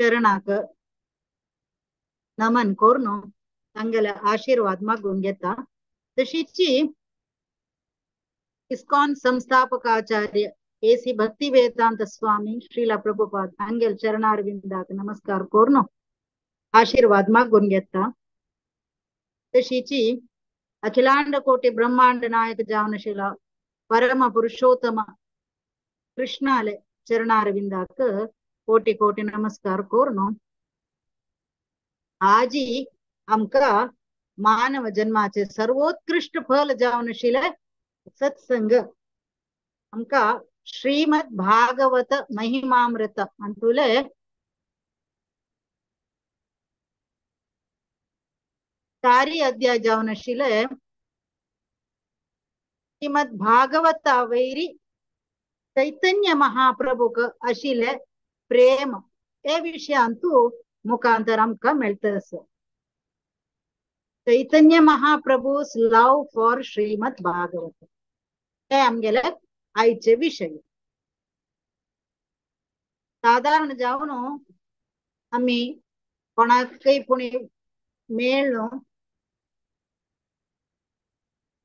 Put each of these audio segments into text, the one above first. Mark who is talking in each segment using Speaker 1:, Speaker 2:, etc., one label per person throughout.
Speaker 1: चरणाक नमन करून तांगेले आशीर्वाद मागून घेता. तशीची इस्कॉन संस्थापकाचार्य एसी भक्ति वेदांत स्वामी श्रीला प्रभुपाद हांगेल चरणारविंदाक नमस्कार करून आशीर्वाद मागून घेता. तशीची अखिलांड कोटी ब्रह्मांड नायक जावनशिला परम पुरुषोत्तम कृष्णाले चरणारविंदाक कोटी कोटी नमस्कार करून आजी आमका मानव जन्माचे सर्वोत्कृष्ट फल जावनशिले सत्संग आमका श्रीमद भागवत महिमामृत अंतुले चारी अध्याय जावनशिले श्रीमद भागवत वैरी चैतन्य महाप्रभुक अशिले प्रेम हे विषय अंतू मुखांतर आमकां मेळटा. चैतन्य महाप्रभु's लव फॉर श्रीमद भागवत हे आमगेले आयचे विषय. साधारण जावन आमी कोणाकय पुणी मेळ्ळो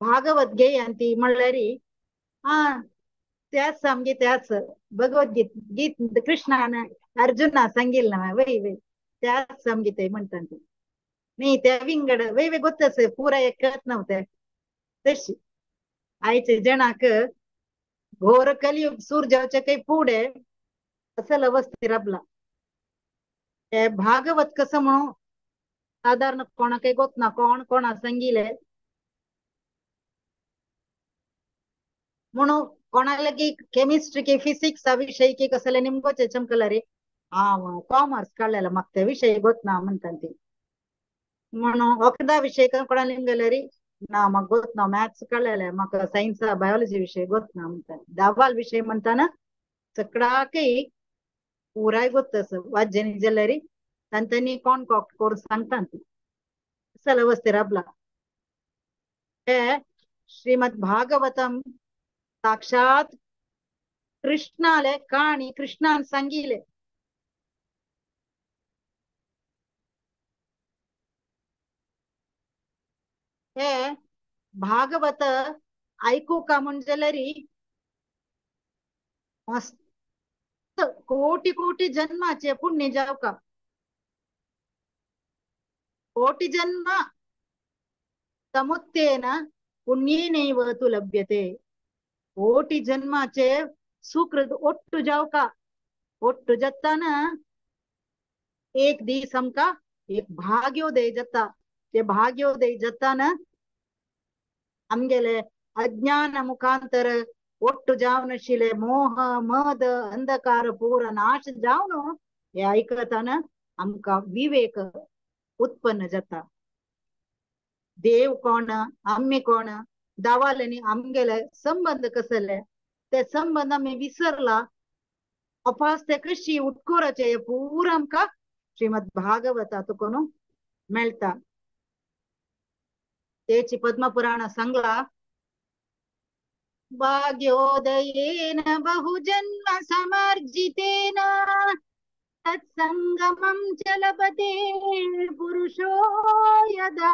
Speaker 1: भागवत घेय ती म्हणल्यार हा त्याच आमगे त्याच भगवद्गीत गीत कृष्णान अर्जुना सांगिल्लें ना वय वय त्याच आमगे ते म्हणटा ती न्ही त्या विंगड वय वय गोत्तच पुराय एकच नव्हते. तशी आयचे जणाक घोर कलियुग सूर जावचे काही पुढे असल अवस्थे राबला. हे भागवत कसं म्हणून साधारण कोणाकय गोत ना कोण कोणा सांगिले म्हणून कोणाला की केमिस्ट्री की फिजिक्स विषय की कसले निमगोचे चमकला रे हा कॉमर्स काढलेला मग त्या विषय गोत ना म्हणतात ती म्हणून वखदा विषय कोणाला निमगले रे ना मग गोत ना मॅथ्स काढलेला मग सायन्स बायोलॉजी विषय गोत ना म्हणतात. दावाल विषय म्हणताना सगळाकय पुराय गोत वाज्यानी जाल्यार तांच्यांनी कॉन्कॉक्ट करून सांगतात असल अवस्थे राबला. हे श्रीमद भागवतम साक्षात कृष्णाले काणी कृष्णान सांगिले. हे भागवत ऐकू का म्हणजे मस्त कोटी कोटी जन्माचे पुण्य जाव का कोटी जन्म समुत्तेन पुण्येनैव तु लभ्यते. कोटी जन्माचे सुकृत ಒಟ್ಟು जाव का ಒಟ್ಟು जत्ताना एक दीस आमकां एक भाग्योदय जाता. ते भाग्योदय जाताना आमगेले अज्ञान मुखांतर ಒಟ್ಟು जावनशिले मोह मद अंधकार पूरा नाश जावन हे आयकताना आमकां विवेक उत्पन्न जाता. देव कोण आमी कोण दावाल्यानी आमगेले संबंध कसले ते संबंध आमी विसरला अपास ते कशी उटकोराचे पूरा आमकां श्रीमद भागवता तुका मेळटा. तेची पद्मपुराण सांगला भाग्योदयेन बहुजन्म समर्जितेन तत्संगमं च लभते पुरुषो यदा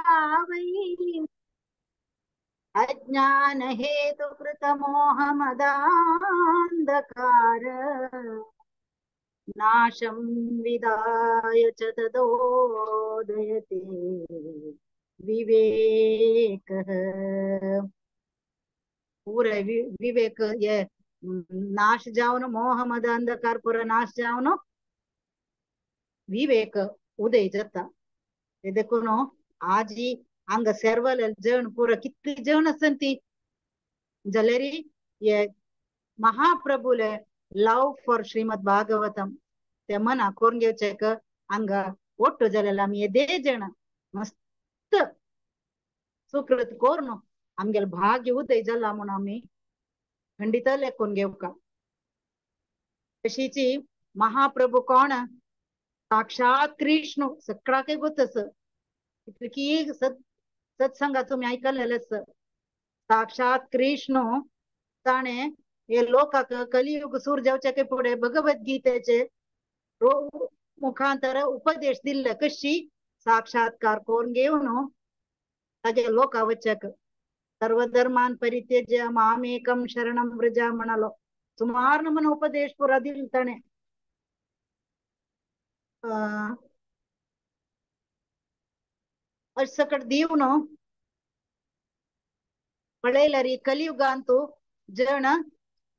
Speaker 1: वै अज्ञान हेतुकृत मोह मदांधकार नाशं विदाय च तदोदयते विवेकः. पूरा विवेक ये नाश जावन मोह मद अंधकार पूरा नाश जावन विवेक उदय जाता. देखून आजी हांगा सेर्वल जण पुरा कितली जण आसन ती जाल्यार हे महाप्रभुले लव फॉर श्रीमद भागवतम ते मना करून घेवचे हांगा ಒಟ್ಟು जाल्यार आमी येदे जण मस्त सुकृत करून आमगेले भाग्य उदय जाला म्हणून आमी खंडित लेखून घेवका. तशीची महाप्रभू कोण साक्षात कृष्ण सगळाकय गोत की सत्संगा तुम्ही ऐकलेलेच. साक्षात कृष्ण ताणे हे लोकाक कलियुग सूर जावच्या पुढे भगवद्गीतेचे मुखांतर उपदेश दिल्ले कशी साक्षात्कार करून घेवन तागे लोका वचक सर्वधर्मान परित्यज्य मामेकं शरणं व्रज म्हणालो. सुमार नमन उपदेश पुरा दिल ताणें. अशें सकट दिवन पळयल्यार कलियुगांतू जण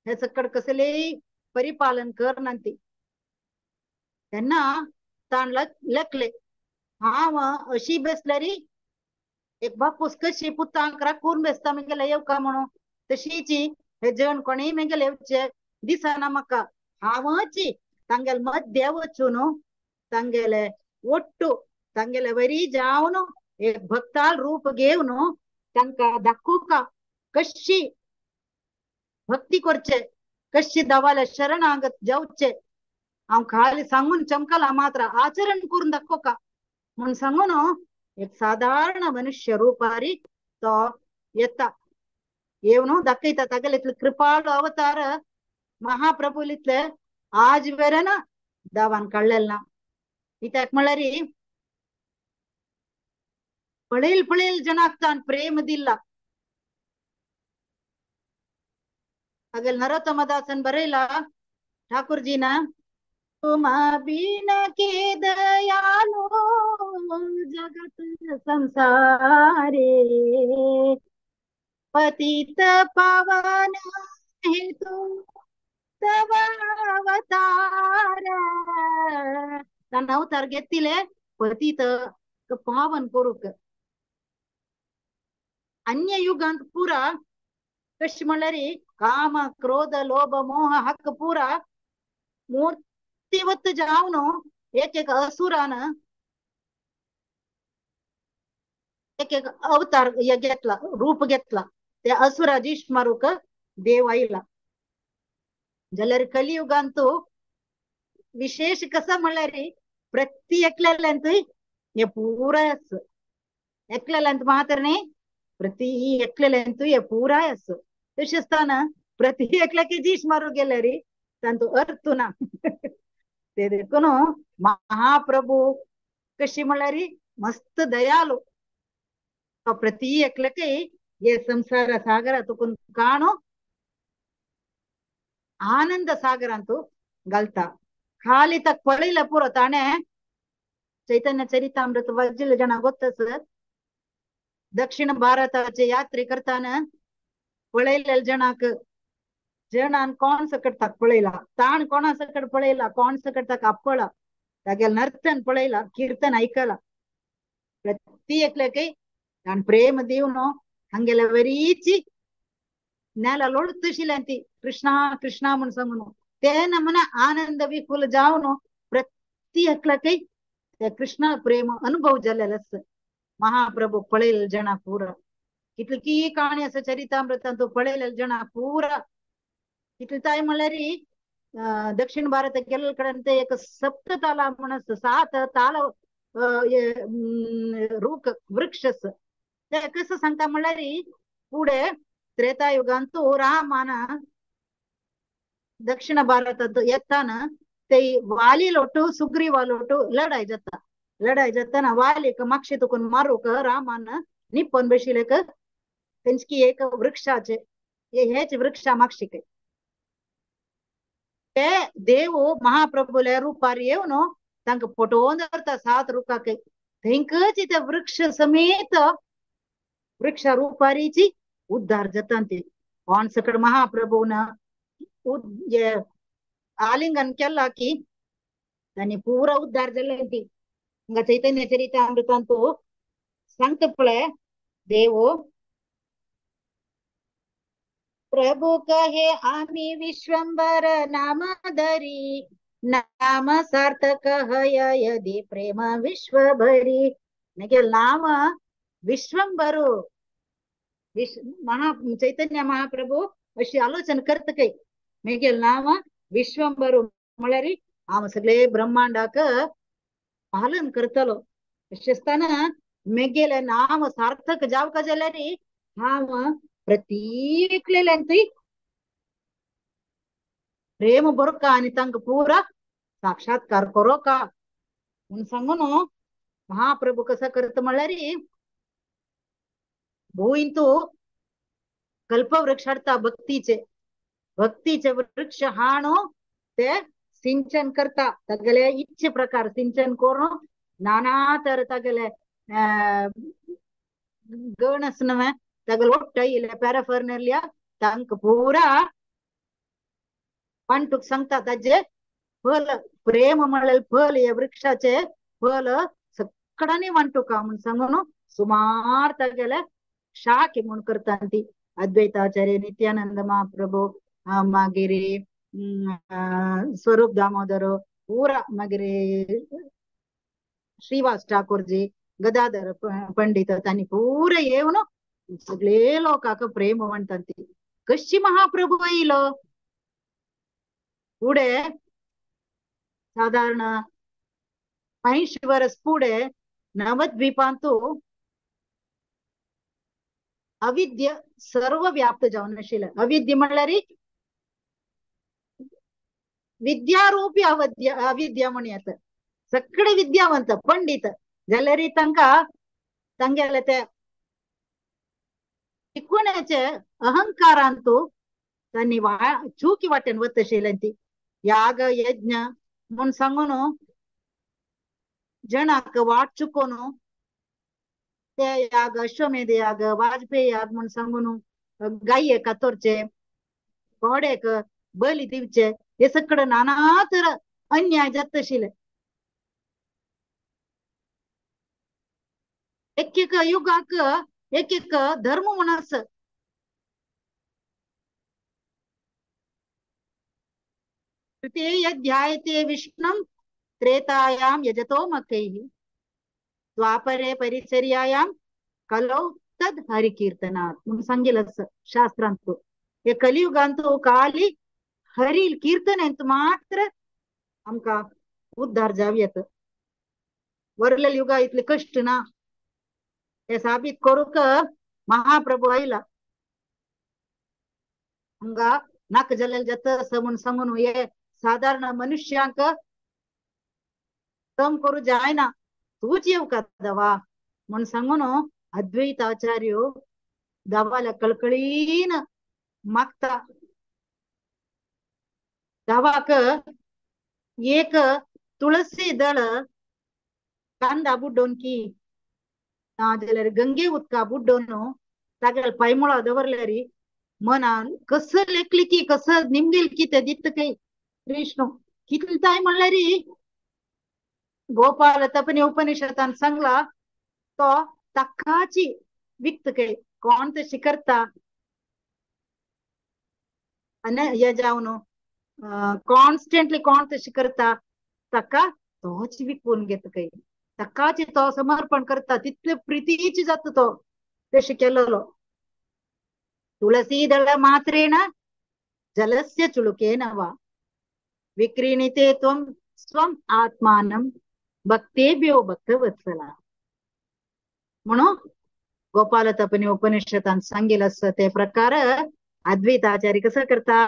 Speaker 1: हे सकट कसलेय परिपालन करनात. तेन्ना ताण लकले हांव अशी बेसल्यारी एक बापूस कशी पुतांक राखून बेसता मेगेले येवका म्हणून तशीची हे जण कोणीय मेगेले येवचे दिसना म्हाका. हांवची तांगेले मध्य वचून तांगेले ಒಟ್ಟು तांगेले वरी जावन एक भक्ताल रूप घेवन तांकां दाखोवका कशी भक्ती करचे, कशी देवाल्या शरणागत जावचे. हांव खाली सांगून चमकला मात्र आचरण करून दाखोवका म्हूण सांगून एक साधारण मनुष्य रूपारी तो येता येवन दाखयता. तागेले इतले कृपाळू अवतार महाप्रभू इतले आज वेरेन देवान काडलेले ना. कित्याक म्हळ्यार पळयल पळयल जनाक तान प्रेम दिला. हागेल नरोत्तमदासन बरयला ठाकूरजीन, तुमा बिन के दयालु जगत संसारे पतित पावन हेतु तव अवतार. तान अवतार घेतिले पतित पावन करूक. अन्य युगांत पुरा कशी म्हणल्यार काम क्रोध लोभ मोह हक्क पुरा मूर्तिवत जावन एक एक असुरान एक एक अवतार घेतला, रूप घेतला. ते असुरा जीश मारूक देव आयला. जाल्यार कलियुगांतू विशेष कसा म्हणल्यार प्रति एकल्याल्यांत हे पुराय आस. एकल्याल्यांत मात्र न्ही, प्रति एकल्याल्यांत हे पुराय आस. तशें आसतना प्रति एकल्याक जीश मारूंक गेल्यार तांचो अर्थ ना. ते देखून महाप्रभू कशी म्हणल्यार मस्त दयालू. तो प्रति एकल्याकय हे संसार सागरा तुकून काणो आनंद सागरांतू घालता. खाली तक पळयलें पुरो ताणें चैतन्य चरितामृत वाचिल्ले जाणां गोत्तच दक्षिण भारताचे यात्रे करताना पळयले जणांक जणान कोण सकट ताक पळयला, ताण कोणा सकट पळयला, कोण सकट ताक आपळा, तागेले नर्तन पळयला, कीर्तन आयकला. प्रति एकल्याकय ताण प्रेम दिवन हांगेले वरीची नेला लोळतशिल्लें ती कृष्णा कृष्णा म्हूण सांगून ते नमूना आनंद विफुल जावन प्रति एकल्याकय ते कृष्णा प्रेम अनुभव जाल्लेले आसा. महाप्रभू पळयले जणां पुरा कितली की काणी आसा चरितामृतांत पळयले जणां पुरा. कितली ताय म्हणल्यार दक्षिण भारत गेल्ले कडेन ते एक सप्त ताला म्हण आसा, 7 ताल रूख वृक्ष आसा. ते कसं सांगता म्हणल्यार फुडें त्रेतायुगांतू रामान दक्षिण भारतांत येताना ते वाली लोटू सुग्रीवा लोटू लढाई जाता. लढाई जाताना वालीक मागशे तुकून मारूक रामान निप्पन बशिल्लेक तेंचकी एक वृक्षाचे हेच वृक्षा मागशीक ते देव महाप्रभूले रुपार येवन तांकां पटोवन दवरता 7 रुखाक. थंयकच ते वृक्ष समेत वृक्षा रुपारीची उद्धार जाता. ती कोण सकड महाप्रभून आलिंगन केला की तांणी पुरा उद्धार जाले. ती हांगा चैतन्य चरितामृतांतू सांगता पळय देव प्रभु कहे आमी विश्वंबर नाम धरी नाम सार्थक हय यदि प्रेम विश्वभरी. नाम विश्वंभरू महा चैतन्य महाप्रभू अशी आलोचना करता काय मेगेल नाम विश्वंभरू म्हळ्यार हांव सगळे ब्रह्मांडाक पालन करतलो. अशें आसतना मेगेले नाम सार्थक जावका जाल्यार हांव प्रत्येकलेल्यांतूय प्रेम बरोका आनी तांकां पुरा साक्षात्कार करोका. म्हणून सांगू न्हू महाप्रभू कसो करता म्हणल्यार भूंय तूं कल्पवृक्ष हाडटा भक्तीचे, भक्तीचे वृक्ष हाणू ते सिंचन करता तागेले इच्छे प्रकार सिंचन करून नाना तर तागेले गण आसा न्हय तागेले ಒಟ್ಟ इले पॅराफर्नलिया तांकां पुरा पांटूक सांगता ताजे फल प्रेम म्हणलें फल हे वृक्षाचे फल सगळ्यांनी वांटूका म्हूण सांगून सुमार तागेले शाखे म्हूण करता ती अद्वैताचार्य नित्यानंद महाप्रभू मागीर स्वरूप दामोदर पुरा मागीर श्रीवास ठाकूरजी गदाधर पंडित तांणी पुरा येवन सगळे लोकांक प्रेम म्हणटात ती. कशी महाप्रभू येयलो फुडें सादारण 80 वर्स फुडें नवद्वीपांतू अविद्य सर्व व्याप्त जावन आशिल्लें. अविद्य म्हणल्यार विद्यारूपी अविद्या, अविद्या म्हण येता. सगळे विद्यावंत पंडित जाल्यार तांकां तांगेले ते शिकवण्याचे अहंकारांतू तांणी चुकी वाटेन वत आशिल्लें ती. याग यज्ञ म्हूण सांगून जणाक वाट चुकोवन ते याग अश्वमेध याग वाजपेयी याग म्हूण सांगून गायेक कातरचे घोड्याक बली दिवचे हे सगळं नाना तर अन्याय जात आशिल्ले. एक एक युगाक एक एक धर्म म्हूण आसा. तृतीय ध्यायते विष्णुं त्रेतायां यजतो मकैः द्वापरे परिचर्यायां कलौ तद् हरिकीर्तनात् म्हणून सांगेल असं शास्त्रांतू. हे कलियुगांतू काली हरी कीर्तनेंत मात्र आमकां उद्धार जावं येता. वरलेल्या युगा इतले कश्ट ना हे साबीत करूंक महाप्रभू आयला. हांगा नाका जाल्लें जाता असं म्हूण सांगून हे सादारण मनुष्यांक तंग करूं जायना, तूंच येवका दवा म्हूण सांगून अद्वैत आचार्य दावाल्या कळकळीन मागता. दावाक एक तुळसी दळ कांदा बुड्डोवन की ना जाल्यार गंगे उदका बुड्डोवन तागेल्या पांयमुळा दवरल्यार मनान कसं लेखली की कसं निमगेल की ते दित काही कृष्ण कितले ताय म्हणल्यार गोपाल तपनी उपनिषदान सांगला तो ताकाची विक्त काही कोण तशी करता आनी हे जावन कॉन्स्टंटली कोण तशी करता ताका तोच विकून घेता काही ताकाची तो समर्पण करता तितले प्रितीची जाता तो तशी केलेलो. तुळसी दळ मात्रेण जलस्य चुलुकेन वा विक्रीणिते त्वं स्वं आत्मानं भक्तेभ्यो भक्तवत्सला म्हणून गोपाल तपनी उपनिषदान सांगेल असं ते प्रकार अद्वैत आचार्य कसं करता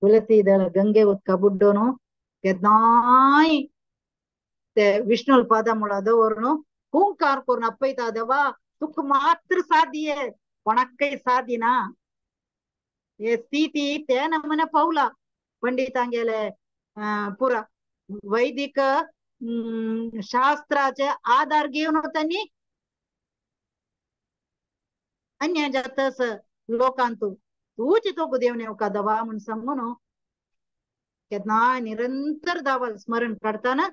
Speaker 1: तुळसी दळ गंगे उदका बुड्डोवन केन्नाय ते विष्णु पादा मुळा दवरून हुंकार करून आपयता देवा तुका मात्र साध्य कोणाकय साध्य ना हे स्थिती ते नमूने पावला पंडितांगेले पुरा वैदिक शास्त्राचे आधार घेवन त्यांनी अन्याय जाता लोकांतू तूच तो देव नेवका दवा म्हूण सांगून केन्ना निरंतर दावा स्मरण काडताना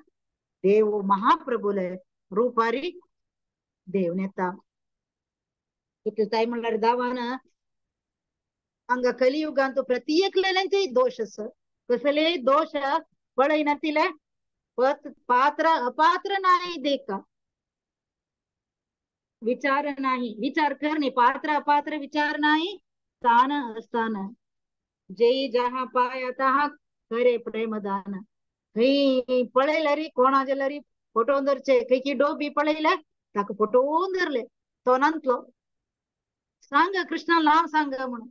Speaker 1: देव महाप्रभूले रूपारी देव नेता. इतले ताय म्हणल्यार दावान हांगा कलियुगांत प्रति एकलेल्यांचे दोश आसा. कसले दोश पळयना तिले पात्र अपात्र नाही देखा विचार नाही विचार करणे पात्र अपात्र विचार नाही स्थान अस्थान जेई जहा पाया तहा करे प्रेमदान. खंय पळयल्यार कोणा जाल्यार फटोवन धरचे खंय की डोबी पळयल्यार ताका फटोवन धरले तोंडांतलो सांग कृष्णा नांव सांग म्हणून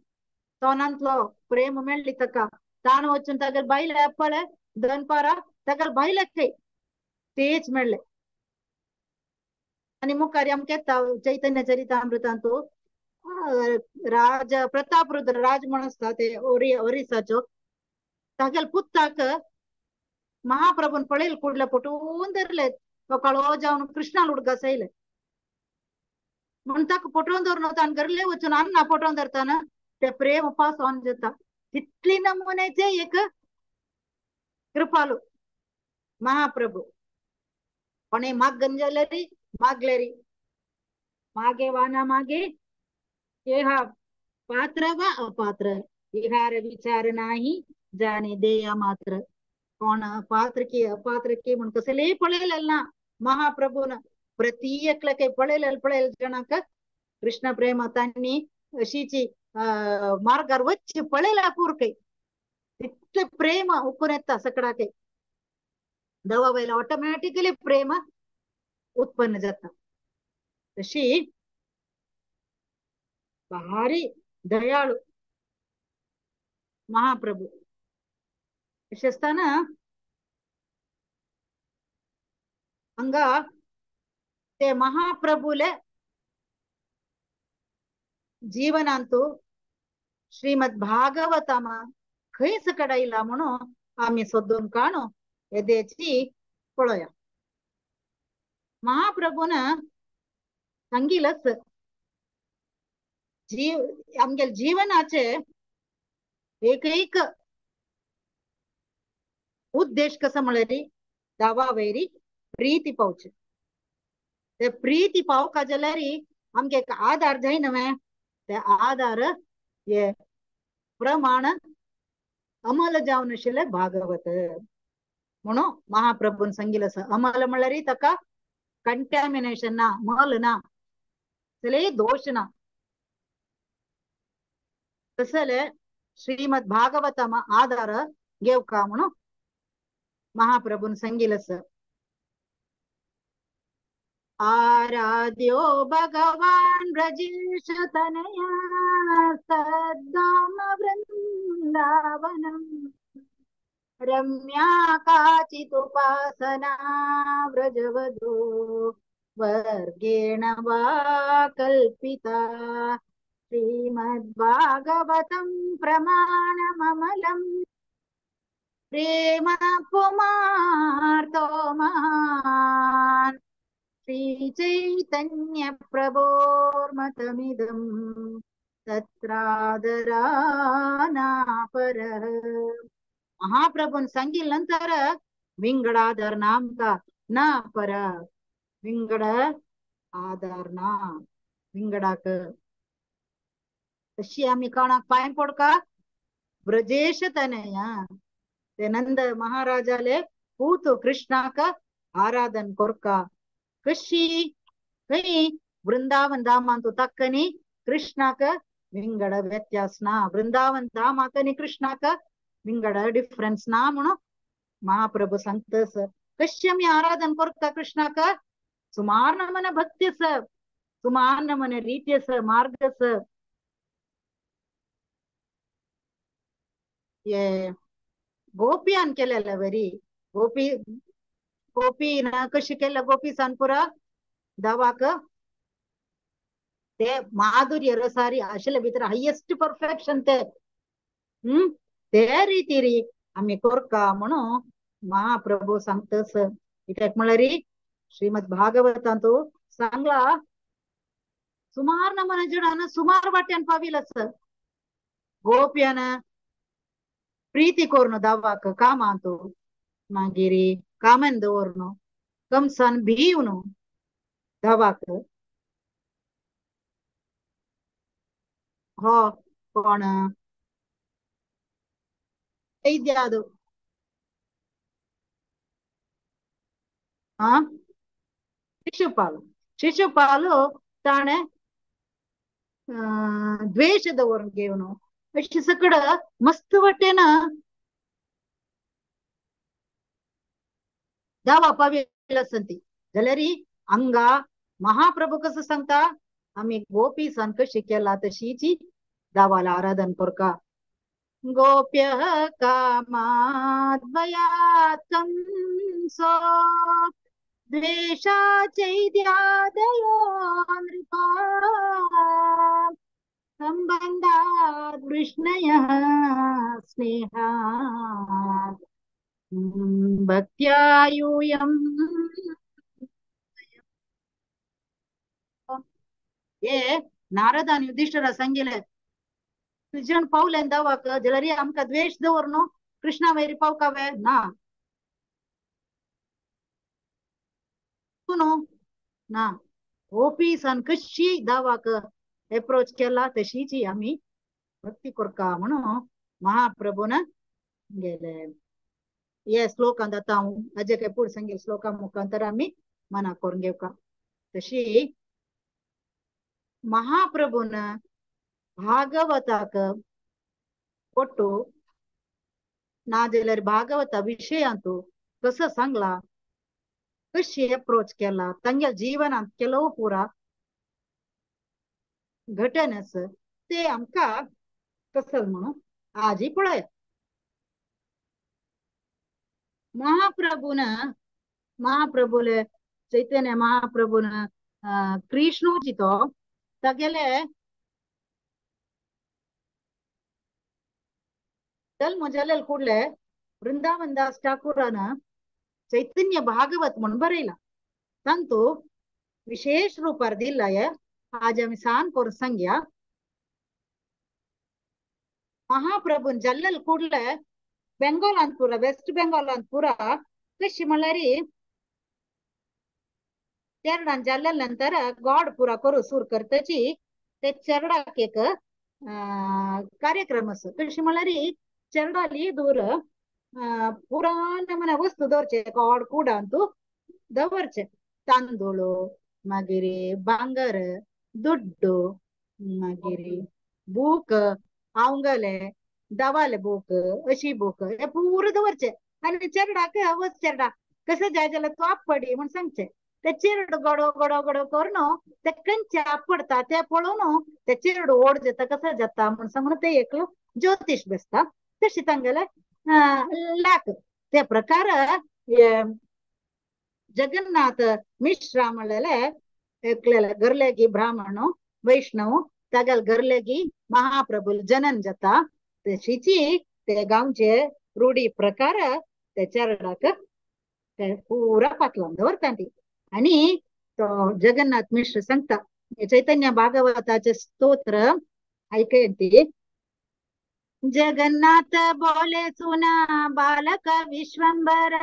Speaker 1: तोंडांतलो प्रेम मेळ्ळी ताका ताण वचून तागेले बायले पळय दनपारा तागेले बायलेक खंय तेच मेळ्ळे. आनी मुखार आमकां येता चैतन्य चरितामृतांतू राज प्रतापरुद्र राज म्हण आसता ते ओरिसाचो तागेले पुताक महाप्रभून पळयले कुडले पोटून धरले तो काळो जावन कृष्णान उडगास आयले म्हण ताका पोटोवन दवरून ताणें घरले वचून अन्ना पोटोवन धरतना ते प्रेम पास ऑन जाता. तितली नमुन्याचे एक कृपालू महाप्रभू. कोणे मागन जाल्यार मागलेरी मागे वाना मागे हा पात्र वा अपात्र विहार विचार नाही जाणे देया मात्र. कोण पात्र की अपात्र की म्हण कसले पळयलें ना महाप्रभून प्रति एकल्याक पळयलें पळयलें जाणांक कृष्ण प्रेम तांणी अशीची मार्गार वच्चे पळयल्या पुरकय तितलें प्रेम उकून येता सकडाक दवा वयला ऑटोमॅटिकली प्रेम उत्पन्न जाता. तशी भारी दयाळू महाप्रभू. अशें आसतना हांगा ते महाप्रभूले जीवनांतू श्रीमद भागवतमा खंयच कडायला म्हणून आमी सोदून काणू येदेची पळोवया. महाप्रभून सांगिलच जीव आमगे जीवनाचे एक एक उद्देश कसो म्हळ्यार दावा वयरी प्रीती पावचे. ते प्रीती पावका जाल्यार आमगे एक आदार जाय न्हय ते आदार हे प्रमाण अमल जावन आशिल्लें भागवत म्हणून महाप्रभून सांगिल्लें आसा. अमल म्हळ्यार ताका कंटॅमिनेशन ना, मल ना, कसलेय दोश ना. तसले श्रीमद भागवतम आधार घेवका म्हणून महाप्रभून सांगिल्लें आसा. आराध्यो भगवान ब्रजेश तनया सद्धाम वृंदावनम रम्या काचिदुपासना व्रजवधू वर्गेण वा कल्पिता श्रीमद्भागवतं प्रमाणममलं प्रेम पुमार्तो महान् श्री चैतन्य प्रभोर्मतमिदं तत्रादरानापरः. महाप्रभून सांगिल नंतर विंगडादर नामका ना पर विंगड आदार ना विंगडाक तशी आमी कोणाक पांय पडका ब्रजेश तनया ते नंद महाराजाले पूत कृष्णाक आराधन कोरका कशी खंय वृंदावन धामांतू तक्कनी कृष्णाक विंगड व्यत्यास ना, वृंदावन धामाक आनी कृष्णाक विंगड डिफरन्स ना म्हणून महाप्रभू सांगतस. कशी आमी आराधन करता कृष्णाक सुमार नमन भक्ती आसा, सुमार नमन रीती आसा, मार्ग आसा. हे गोपियान केलेले वरी गोपी गोपी ना कशी केलं गोपी सानपुरा दवाक ते माधुर्य रसारी आशिल्ले भितर हायेस्ट परफेक्शन ते ते रीती आमी कोरका म्हणून महाप्रभू सांगतस. कित्याक म्हळ्यार श्रीमद भागवतांतू सांगला सुमार नमन जणान सुमार वाट्यान पाविल आसा. गोप्यान प्रीती करून दावाक कामांतू मागीर कामेन दवरन कंसान भिवन दावाक हो कोण वैद्यादो हा शिशुपाल शिशुपाल ताणे द्वेष दवरून घेवन अशें सकड मस्त वाटेन दावा पाविल्ली आसता जाल्यार हांगा महाप्रभू कसो सांगता आमी गोपी सान कशी केला तशीची दावाला आराधन करका. गोप्यः कामाद्वयात् कंसो द्वेषाचैद्यादयो नृपा संबंधात् वृष्णयः स्नेहात् भक्त्या यूयं. हे नारदान युधिष्ठिरा सांगितले तुजन पावले दावाक जाल्यार आमकां द्वेष दवर न्हू कृष्णा वयर पावकावे ना तूं न्हू ना ओपीसान कशी दावाक अप्रोच केला तशीच आमी भक्ती करका म्हणून महाप्रभून गेले. हे श्लोकांत आतां हांव हाजे काय पुढे सांगेल श्लोका मुखांतर आमी मना करून घेवका. तशी महाप्रभून भागवताक ಒಟ್ಟು नाजाल्यार भागवता विशयांतु कसं सांगला कशी अप्रोच केला तांगेल्या जीवनांत ಕೆಲವು ಪೂರ घटन आसा ते आमकां कसल म्हणून आजी पळय. महाप्रभून महाप्रभूले चैतन्य महाप्रभून कृष्णूची तो तागेले जल्म जालेल कूडले वृंदावन दास ठाकूरान चैतन्य भागवत म्हणून बरयला. तांतू विशेष रूपार दिला हे आज आमी सान करून सांगया. महाप्रभून जाल्लेल कूडले बेंगॉलांत पुरा वेस्ट बेंगॉलांत पुरा कशी म्हणल्यार चेरडान जाल्ल्या नंतर गॉड पुरा करू सूर करतची ते चेरडाक एक कार्यक्रम आसा. कशी म्हणल्यार चेरडाली दूर पुराण मना वस्तू दवरचे गॉड कुडांतू दवरचे तांदूळ मागीर भांगर दुड्डू मागीर बूक आंवगले दवाले बूक अशी बूक हे पुरो दवरचे आनी चेरडाक वच चेरडा कसं जाय जाल्यार तूं आपडी म्हण सांगचे. ते चेरडू गडो गडो गडो करून ते खंयचे आपडता ते पळोवन ते चेरडू ओड जाता कसं जाता म्हण सांगून ते एक ज्योतिश बेसता. तशी तांगेले लाक ते प्रकार जगन्नाथ मिश्रा म्हणलेले एकलेले गरलेगी ब्राह्मण वैष्णव तागेल गरलेगी महाप्रभू जनन जाता. तशीची ते गांवचे रूढी प्रकार ते चेरडाक ते पुरा पातलान दवरता ती. आणि तो जगन्नाथ मिश्र सांगता चैतन्य भागवताचे स्तोत्र ऐकयती. जगन्नाथ बोले सुना बालक विश्वंबर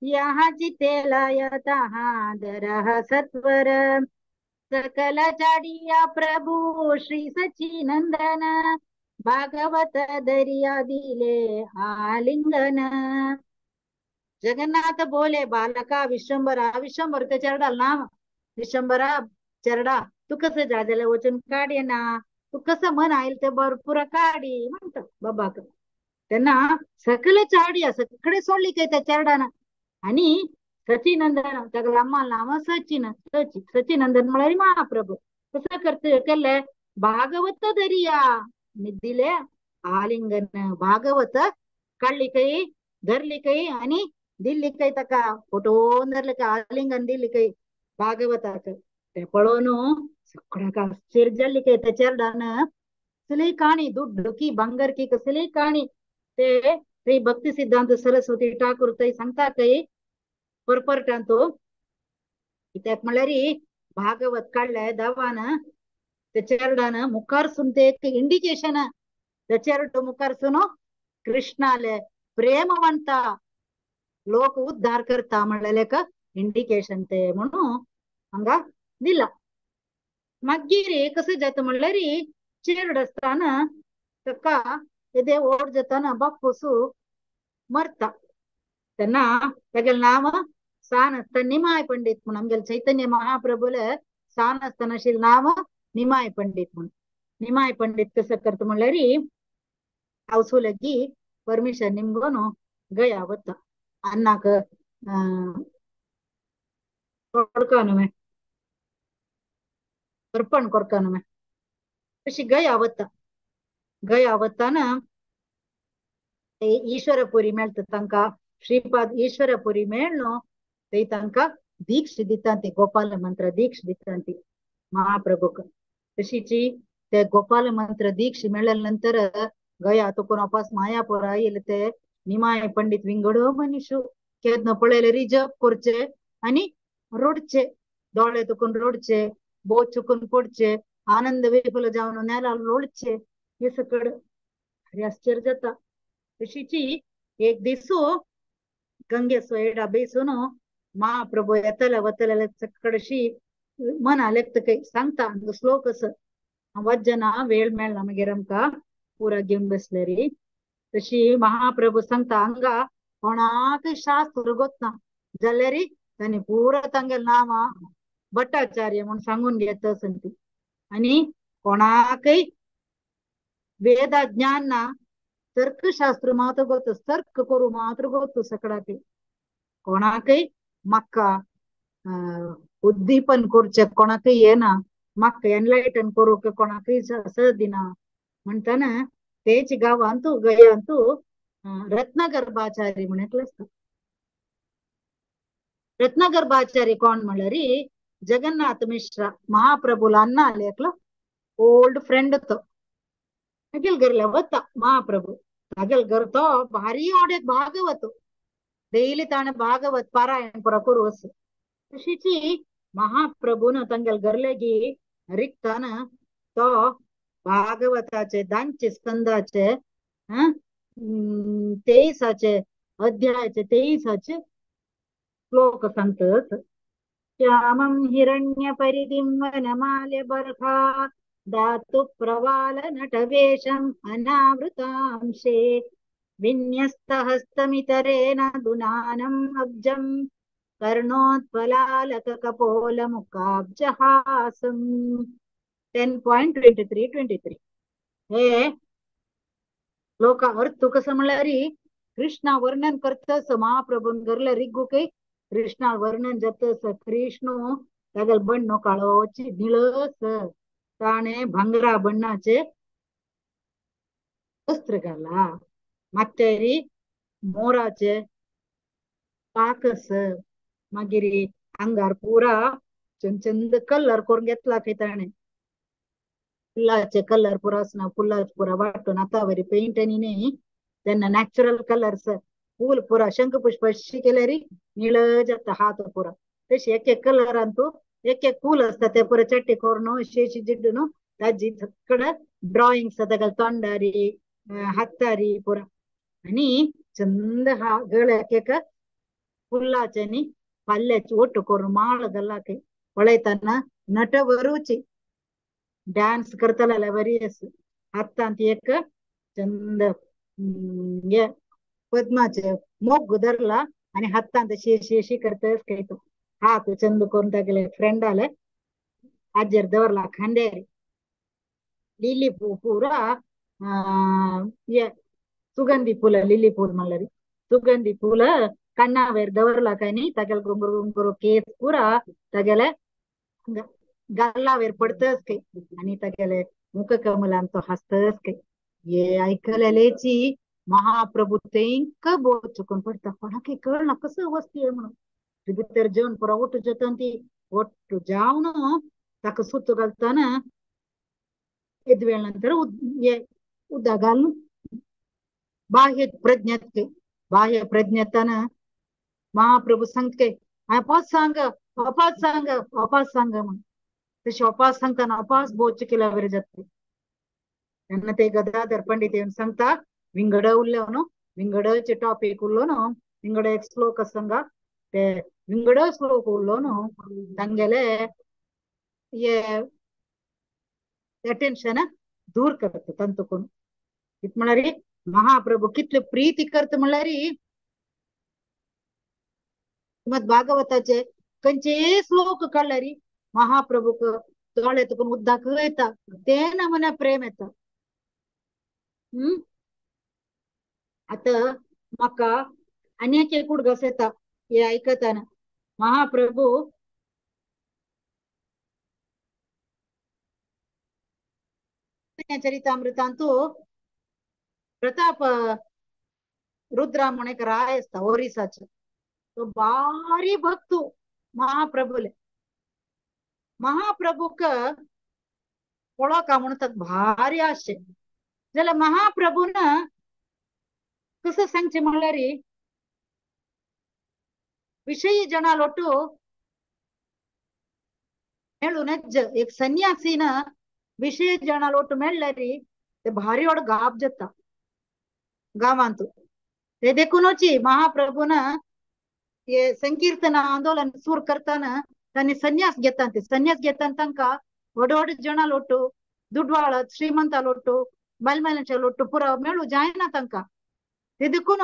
Speaker 1: यहाँ जिते लय तहाँ दरह सत्वर सकल चाडिया प्रभु श्री सचिनंदन भागवत दरिया दिले आलिंगन. जगन्नाथ बोले बालका विश्वंभरा विश्वंभर ते चेरडाल नाव विश्वंभरा चेरडा तू कसं जाय जाल्यार वचून काडये ना तू कसं मन आयल ते भरपूर काडी म्हणटा बाबाक. तेन्ना सकले चाडिया सगळे सोडली काय त्या चेरडान. आणि सचिनंदन ताका अम्मा नांव सचिन सची सचिनंदन म्हळ्यार महाप्रभू कसं करते केले भागवत दरिया दिले आलिंगन. भागवत काडली काही धरली काही आणि दिल्ली काही ताका फोटोन धरले काय आलिंगन दिली काही भागवताक. ते पळोवन सगळ्याक आश्चर्य जाल्ली काय त्या चेरडान कसलीय काणी दुड्डू की भांगर की कसलीय काणी ते श्री भक्ती सिद्धांत सरस्वती ठाकूर थंय सांगता काही परपरटांतू कित्याक म्हणल्यार भागवत काडले दावान ते चेरडान मुखारसून ते एक इंडिकेशन ते चेरडो मुखारसून कृष्णाले प्रेमवंत लोक उद्धार करता म्हणलेले एक इंडिकेशन ते म्हणून हांगा दिला. मागीर कसं जाता म्हणल्यार चेरड आसतना ताका येदे व्हड जाताना बापूसू मरता तेन्ना तागेलें नांव सान आसतना निमाय पंडीत म्हूण. आमगेले चैतन्य महाप्रभूले सान आसतना आशिल्लें नांव निमाय पंडीत म्हूण. निमाय पंडीत कसं करता म्हणल्यार हावसू लगी परमिशन निमगोन गया वता अन्नाक कोडकानुमे अर्पण कोरकानुमे तशी गया वता. गया वताना ईश्वरपुरी मेळटा तांकां श्रीपाद ईश्वरपुरी मेळ्ळो थंय तांकां दीक्ष दिता ती गोपाल मंत्र दीक्ष दिता ती महाप्रभूक. तशीची ते गोपाल मंत्र दीक्ष मेळ्ळ्या नंतर गया तो कोण वापस मायापूर आयले ते निमाय पंडित विंगडो मनीषू केदन पळयले री जप करचे आनी रोडचे दोळे तुकून रोडचे बोच चुकून पडचे आनंद विफल जावन नेला लोळचे हे सकड भारी आश्चर्य जाता. तशीची एक दिसू गंगेचो एडा बेसून महाप्रभू येतले वतले सकडशी मना लेखता काही सांगता श्लोक असं वज्जना वेळ मेळना मागीर आमकां पुरा घेवन बसले री. तशी महाप्रभू सांगता हांगा कोणाकय शास्त्र गोतना जाल्यार तांणी पुरा तांगेले नांव भट्टाचार्य म्हूण सांगून घेता ती आनी कोणाकय वेदा ज्ञान ना तर्कशास्त्र मात्र गोत तर्क करू मात्र गोत सकडाक कोणाकय म्हाका उद्दीपन करचें कोणाकय येना म्हाका एनलायटन करूंक कोणाकय दिना म्हणटना तेच गांवांतू गयांतू रत्नगर्भाचारी म्हण एकलो आसता. रत्नगर्भाचारी कोण म्हणल्यार जगन्नाथ मिश्रा महाप्रभूला अण्णा आले एकलो ओल्ड फ्रेंड तो तागेल घरले वता महाप्रभू तागेल घर तो भारी ऑड एक भागवत डेली ताणें भागवत पारायण पुरा करू असो. तशीची महाप्रभून तांगेल घरलेगी रिक्तान तो भागवताचे दानचे स्कंदाचे 23 अध्यायाचे 23 श्लोक सांगतात. श्यामं हिरण्य परिधिं वनमाल्य बर्हा धातु प्रवाल नटवेशं अनावृतांशे विन्यस्तहस्तमितरेण दुनानम् अब्जं कर्णोत्पलालक कपोल मुखाब्जहासं. 10.23.23 हे श्लोका अर्थ कसं म्हणल्यार कृष्णा वर्णन करतस महाप्रभून घरले रिगू काही कृष्णा वर्णन जातस कृष्ण तागेल बण्ण काळोची निळस ताणे भांगरा बण्णाचे वस्त्र घाला मात्यारी मोराचे पाकस मागीर आंगार पुरा चंद कलर करून घेतला खंय ताणे फुलाचे कलर पुरा आसना फुलाचे पुरा वांटून आतां वरी पेंट आनी न्ही तेन्ना नॅचरल कलर्स फूल पुरा शंखपुष्प अशी केल्यार निळ जाता हात पुरा तशी एक एक कलरान तूं एक एक फूल आसता ते पुरा चट्टी करून अशी अशी जिड्डून ताजी सगळं ड्रॉइंग तागेले तोंडारी हातारी पुरा आनी चंद हा गळ्याक एक फुलाचे न्ही पाल्याची ओट्टू करून माळ घाला खंय पळयतना नटवरूची डान्स करतले बरी आसा हातांत एक चंद पद्माचे मोग धरला आनी हातांत अशी अशी अशी करतस खंय तो हात चंद करून तागेले फ्रेंडाले हाजेर दवरला खांद्यार लिली पुरा सुगंधी फुल लिली फूल म्हणल्यार सुगंधी फुल कण्णावेर दवरला काय न्ही तागेले गुंगरू गुंगरू केस पुरा तागेले गालावेर पडतस खंय आनी तागेले मुखकमलान तो हासतस खंय. हे आयकलेलेची महाप्रभू तेंका बोध चुकून पडटा कोणाकय कळना कसो वस्ती म्हणून भितर जेवन पुरा ओटू जाता ती ओटू जावन ताका सुतो घालतना येद वेळ नंतर उदक घालून बाह्य प्रज्ञात बाह्य प्रज्ञाताना महाप्रभू सांगते अपास सांग अपास सांग अपास सांग म्हणून तशी अपास सांगताना अपास बोच केल्या बरे जाते. तेन्ना ते गदाधर पंडित येवन सांगता विंगड उरले न्हू विंगडचे टॉपीक उरलो न्हू विंगड एक श्लोक सांगा ते विंगड श्लोक उरलो न्हू तांगेले हे अटेन्शन दूर करता तांतून. कित म्हळ्यार महाप्रभू कितले प्रीती करता म्हणल्यार श्रीमद भागवताचे खंयचे श्लोक काडल्यार महाप्रभूक दोळे तुकून उदक येता ते नमुना प्रेम येता. आतां म्हाका आनी एक उडगास येता हे आयकतना महाप्रभू चरितामृतांतू प्रताप रुद्रा म्हण एक राय आसता ओरिसाचो तो भारी भक्तू महाप्रभुले महाप्रभूक पळोवका म्हणून ताका भारी आशे जाल्यार महाप्रभून कसं सांगचें म्हणल्यार विषयी जनालोटू मेळूनच एक सन्यासीन विषय जनालोटू मेळ्ळ्यार ते भारी व्हड गाब जाता गांवांत. ते देखूनच महाप्रभून हे संकीर्तन आंदोलन सुरू करताना तांणी संन्यास घेता. ते संन्यास घेताना तांकां व्हड व्हड जनालोटू दुडवाळ श्रीमंतालोटू बायल लोटू पुरा मेळू जायना तांकां. ते देखून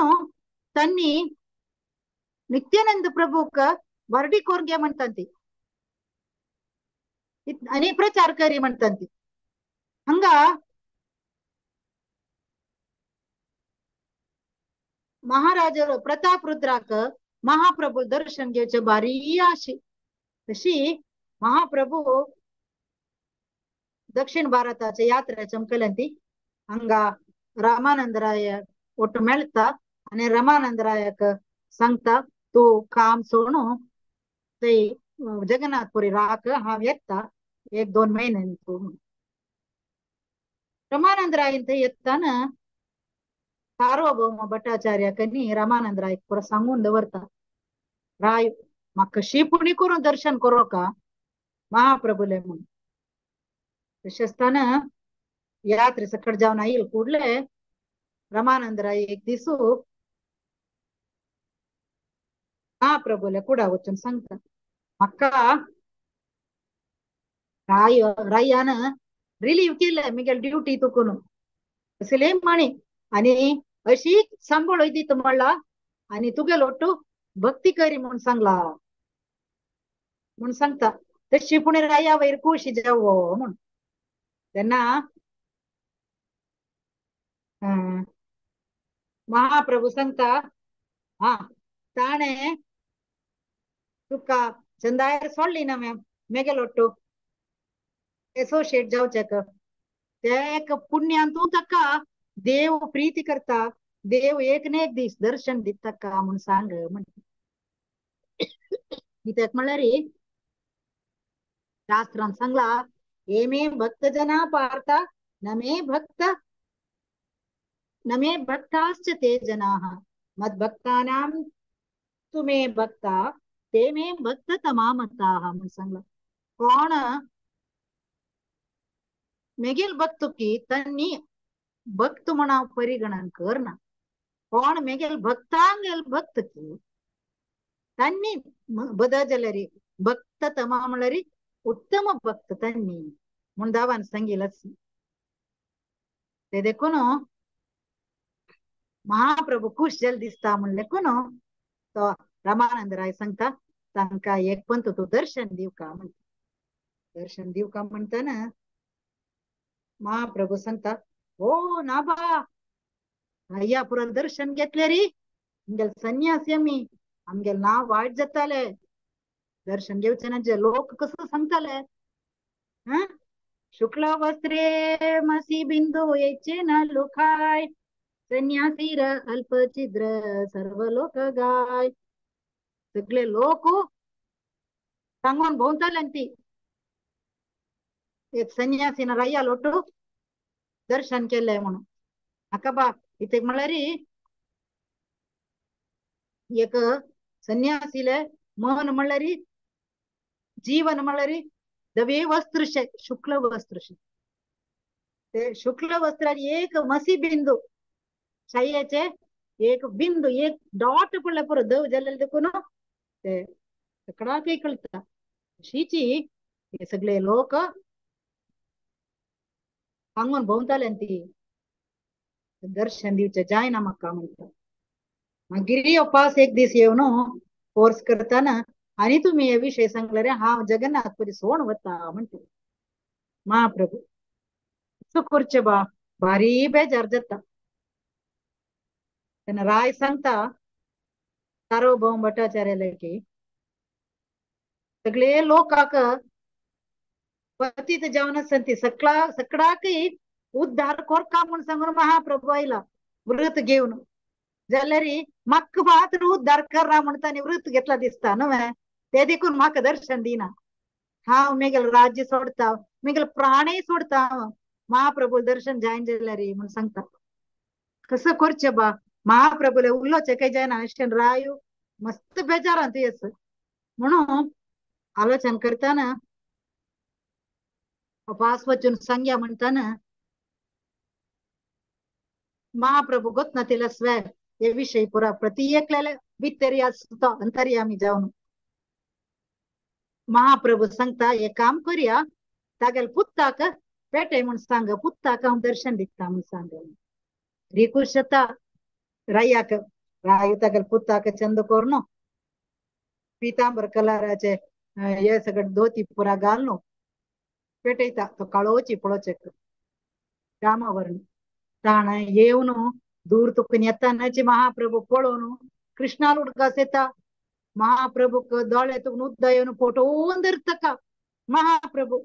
Speaker 1: तांणी नित्यानंद प्रभूक वर्डी कोरगे म्हणतात ती आणि प्रचार करी म्हणतात ती. हंगा महाराज प्रताप रुद्राक महाप्रभू दर्शन घेवचे बारी आशी. तशी महाप्रभू दक्षिण भारताचे यात्रा चमकल्यांती हंगा रामानंद राय ಒಟ್ಟು मेळता आणि रामानंद रायाक सांगता तू काम सोडू ते जगन्नाथपुरी राक हांव येता 1-2 महिन्यांनी तू. रामानंद रायन थंय येताना सार्वभौम भट्टाचार्याकनी रामानंद रायक पुरो सांगून दवरता राय म्हाका कशी पुणी करून दर्शन करोका महाप्रभूले म्हणून. तशें आसतना यात्रे सकट जावन आयल कुडले रामानंद राय एक दिसू महाप्रभूले कुडा वचून सांगता म्हाका राय रायान रिलीव केले मिगेल ड्युटी तुकून असले म्हणी आणि अशी सांबळ दित म्हणला आणि तुगेल ಒಟ್ಟು भक्ती करी म्हणून सांगला म्हणून सांगता. तशी पुणे राया वयर खुशी जावो म्हणून तेन्ना महाप्रभू सांगता हा ताणे तुका चंदायर सोडली ना मेगेल ಒಟ್ಟು एसोसिएट जावचेक ते एक पुण्यान तूं ताका देव प्रीती करता देव एक न एक दीस दर्शन दिता का म्हणून सांग म्हणटा. कित्याक म्हणल्यार शास्त्रान सांगला ये मे भक्त जना पार्थ न मे भक्त न मे भक्ताश्च ते जनाः मद्भक्तानां तु मे भक्ता ते मे भक्त तमामताः म्हणून सांगला. कोण मेगेल भक्त की तांणी भक्त म्हणून परिगणन करना. कोण मेगेल भक्तांगेल भक्त की तांणी बदल जाल्यार भक्त तमा म्हणल्यार उत्तम भक्त तांणी म्हूण दावान सांगिल्लें. ते देखून महाप्रभू खुश जाल दिसता म्हणलें देखून तो रामानंद राय सांगता तांकां एक पंत तूं दर्शन दिवका म्हणटा. दर्शन दिवका म्हणटना महाप्रभू सांगता हो ना बा अय्या पुरा दर्शन घेतले री आमगेल संन्यासी आमी आमगेल नांव वायट जाताले दर्शन घेवचे ना जे लोक कसो सांगताले हा शुक्ल वस्त्रे मसी बिंदू येचे ना लोखाय संन्यासी र अल्पछिद्र सर्व लोक गाय. सगळे लोक सांगून भोंवताले ती एक संन्यासीन राया लोटू दर्शन केलंय म्हणून. म्हाका बा इथे म्हणल्यार एक संन्यासीले मन म्हणल्यार जीवन म्हणल्यार दवे वस्त्रशे शुक्ल वस्त्रशे ते शुक्ल वस्त्रार एक मसी बिंदू शायेचे एक बिंदू एक डॉट पडल्यार पुरो दव जालें देखून ते सगळ्याकय कळटा. अशीची हे सगळे लोक सांगून भोंवताले ती दर्शन दिवचें जायना म्हाका म्हणटा. मागीर उपास एक दीस येवन फोर्स करताना आनी तुमी हे विशय सांगले रे हांव जगन्नाथपुरी सोण वता म्हणटा महाप्रभू. करचें बा भारी बेजार जाता. तेन्ना राय सांगता सार्वभौम भट्टाचार्याले की सगळे लोकाक पतित जावन आसता सकळा सकळाकय उद्धार कोरका म्हूण सांगून महाप्रभू आयला व्रत घेवन जाल्यार म्हाका मात्र उद्धार करा म्हणटा आनी व्रत घेतला दिसता न्हय. ते देखून म्हाका दर्शन दिना. हांव मेगेल राज्य सोडता, मेगेल प्राणय सोडता, महाप्रभू दर्शन जायन जाल्यार म्हूण सांगता. कसं करचें बा, महाप्रभूले उलोवचें काय जायना अशें रायू मस्त बेजारांत येस म्हणून आलोचन करताना उपास वचून सांग्या म्हणताना महाप्रभू गोत ना तिला स्वे हे विषय पुरा प्रति एकल्याला भितरी आसता अंतर्यामी जावन. महाप्रभू सांगता हे काम करूया, तागेल पुत्ताक पेटे म्हूण सांग, पुत्ताक हांव दर्शन दिता म्हूण सांग. रिकुशता रायाक, रायू तागेल पुत्ताक चंद करून पितांबर कलराचे हे सगळं धोती पुरा घालून पेटयता, तो काळोची पळोवचें रामावर्ण ताण येवन दूर तुकून येतानाची महाप्रभू पळोवन कृष्णाल उडकास येता. महाप्रभूक दोळे तुकून उद्दा येवन फोटोवन धरता महाप्रभू.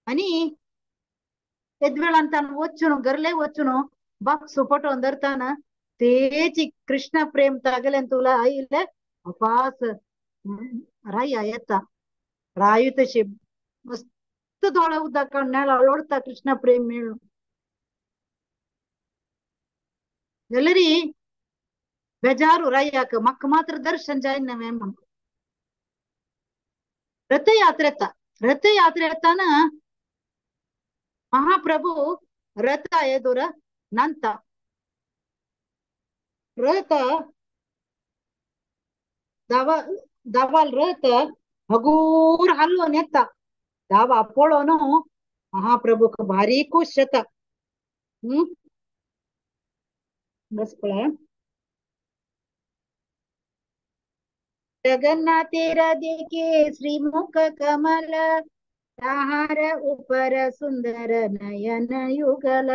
Speaker 1: आणि येदवेळान ताण वचून घरले वचून बापसू फोटोवन धरताना तेची कृष्ण प्रेम तागेलें तुला आयिल्ले अपास राया येता. रायू तशी मस्त दोळे उदक नेला लोडता कृष्ण प्रेम मेळून. जाल्यार बेजारू रायाक म्हाका मात्र दर्शन जायना म्हूण. रथयात्रेता, रथयात्रेताना महाप्रभू रथ एदुर ನಂತ रथ दावाल रथ हगूर हलवून येता. दावा पळोवन महाप्रभूक भारी खुश जाता. बस पळय. जगन्नाथेर देखे श्रीमुख कमल, ताहार उपर सुंदर नयन युगल.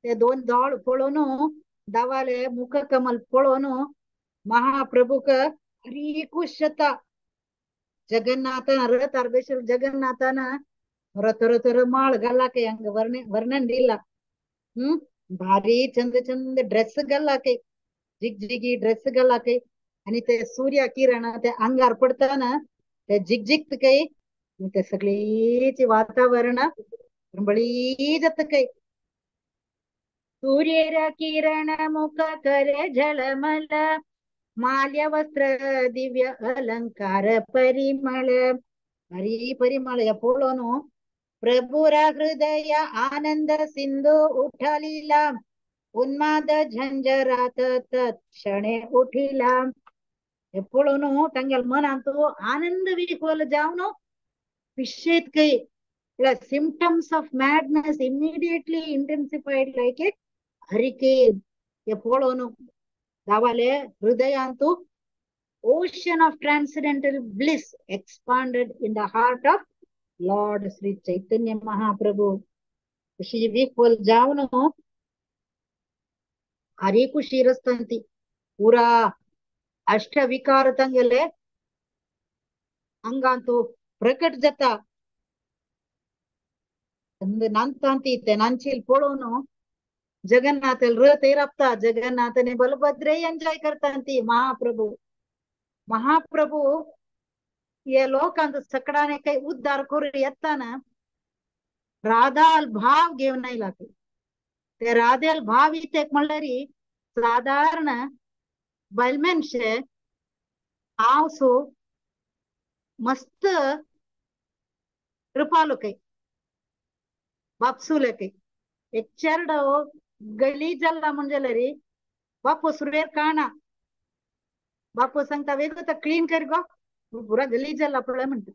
Speaker 1: ते दोन दोळ पळोवन दावाले मुख कमल पळोवन महाप्रभूक भारी खुश जाता. जगन्नाथान रथार बेसून जगन्नाथान थोरो थोरो थोरो माळ घाला काय हांगा वर्णन दिला. भारी चंद चंद ड्रेस घाला काय, झिगझिगी ड्रेस घाला काय, आणि ते सूर्य किरण ते अंगार पडताना ते झिगझिगत काय, ते सगळीच वातावरण बळी जात काय. सूर्य किरण मुख करे झलमल, माल्य वस्त्र दिव्य अलंकार परिमळ. हरी परिमळ या पळोवन प्रभुरा हृदय आनंद सिंधू उठलिला, उन्माद झंझरात तत्क्षणे उठिला. हे पळोवन तांगेल मनांत आनंद विकवल जावन पिशेत काय. Symptoms of madness immediately intensified like a hurricane. हे पळोवन दावाले हृदयांतु ocean of transcendental bliss expanded in the heart of Lord Shri Chaitanya Mahaprabhu. Khushi विकवल जावन भारी खुशी रसतांती पुरा अष्टविकार तांगेले अंगांतु प्रकट जाता. नांतांती ते नांचील पळोवन जगन्नाथ रथ राबता. जगन्नाथ आणि बलभद्र एन्जॉय करतांती महाप्रभू. महाप्रभू हे लोकांत सकडाने काही उद्धार करू येताना राधाल भाव घेवन आयला. ते राधेल भाव इतेक म्हणल्यार सादारण बायल मनशे हांव सो मस्त कृपालू काय बापसूले काय. एक चेरडो गली जाल्ला म्हणजे रे बापू सुरवेर काणा. बापू सांगता वेगळं तर क्लीन कर गो, पुरा गली जाल्ला पळय म्हणटा.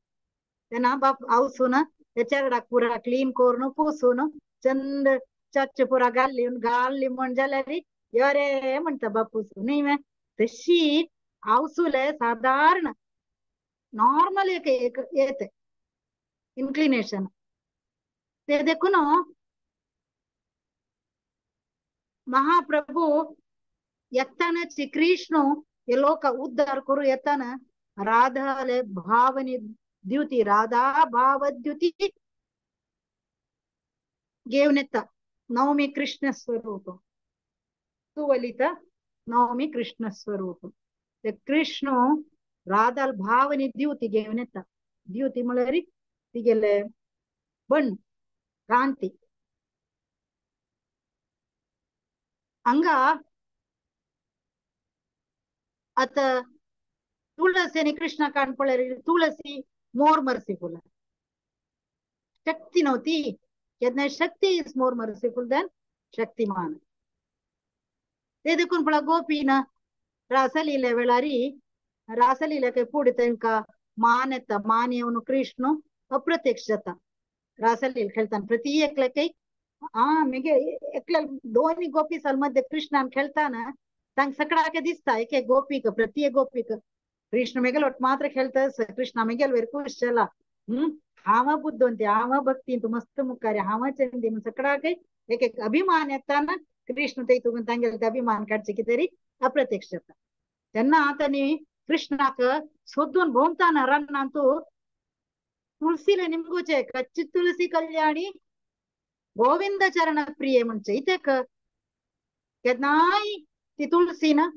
Speaker 1: तेन्ना बाप आवसून त्या चेरडाक पुरा क्लीन करून पुसून चंद चाचे पुरा घाल्ली घाल्ली म्हण जाल्यार यो रे म्हणटा बापूस न्ही मे. तशी आवसूले सादारण नॉर्मल एक एक येते इन्क्लिनेशन. ते देखून महाप्रभू येताना श्री कृष्ण हे लोक उद्धार करू येताना राधाले भावनी द्युती राधा भावद्युती घेवन येता. नवमी कृष्ण स्वरूप सुवलित नवमी कृष्ण स्वरूप. ते कृष्ण राधाल भाव आनी द्युती घेवन येता. द्युती म्हळ्यार तिगेले बण कांती. हांगा आतां तुळसी आनी कृष्णा काण पळयल्यार तुळसी मोर मर्सिफुल, शक्ती नव्हती केन्ना शक्ती is more merciful than Shaktimaan. ते देखून पळय गोपीन रासलीले वेळारी रासलीला काय फुडें तांकां मान येता, मान येवन कृष्ण अप्रत्यक्ष जाता. रासलीला खेळताना प्रति एकल्याकय आ मागीर एकल्या दोन गोपी साल मध्ये कृष्णान खेळताना तांकां सगळ्याक दिसता एक एक गोपीक, प्रत्येक गोपीक कृष्ण मेगेल ಒಟ್ಟು ಮಾತ್ರ खेळता कृष्ण मेगेल वेर खुश जाला. हांव बुद्धवंती, हांव भक्ती, तूं मस्त मुखारी, हांव चंदी म्हण सगळ्याक एक एक अभिमान येताना कृष्ण ते तुगून तांगेले ते अभिमान काडचे कितें अप्रत्यक्ष जाता. तेन्ना तांणी कृष्णाक सोदून भोंवताना रानांतू तुळसीले निमगुचे कच्ची तुळसी कल्याणी गोविंद चरण प्रिय म्हणचे इतेक केन्नाय ती तुळसी ना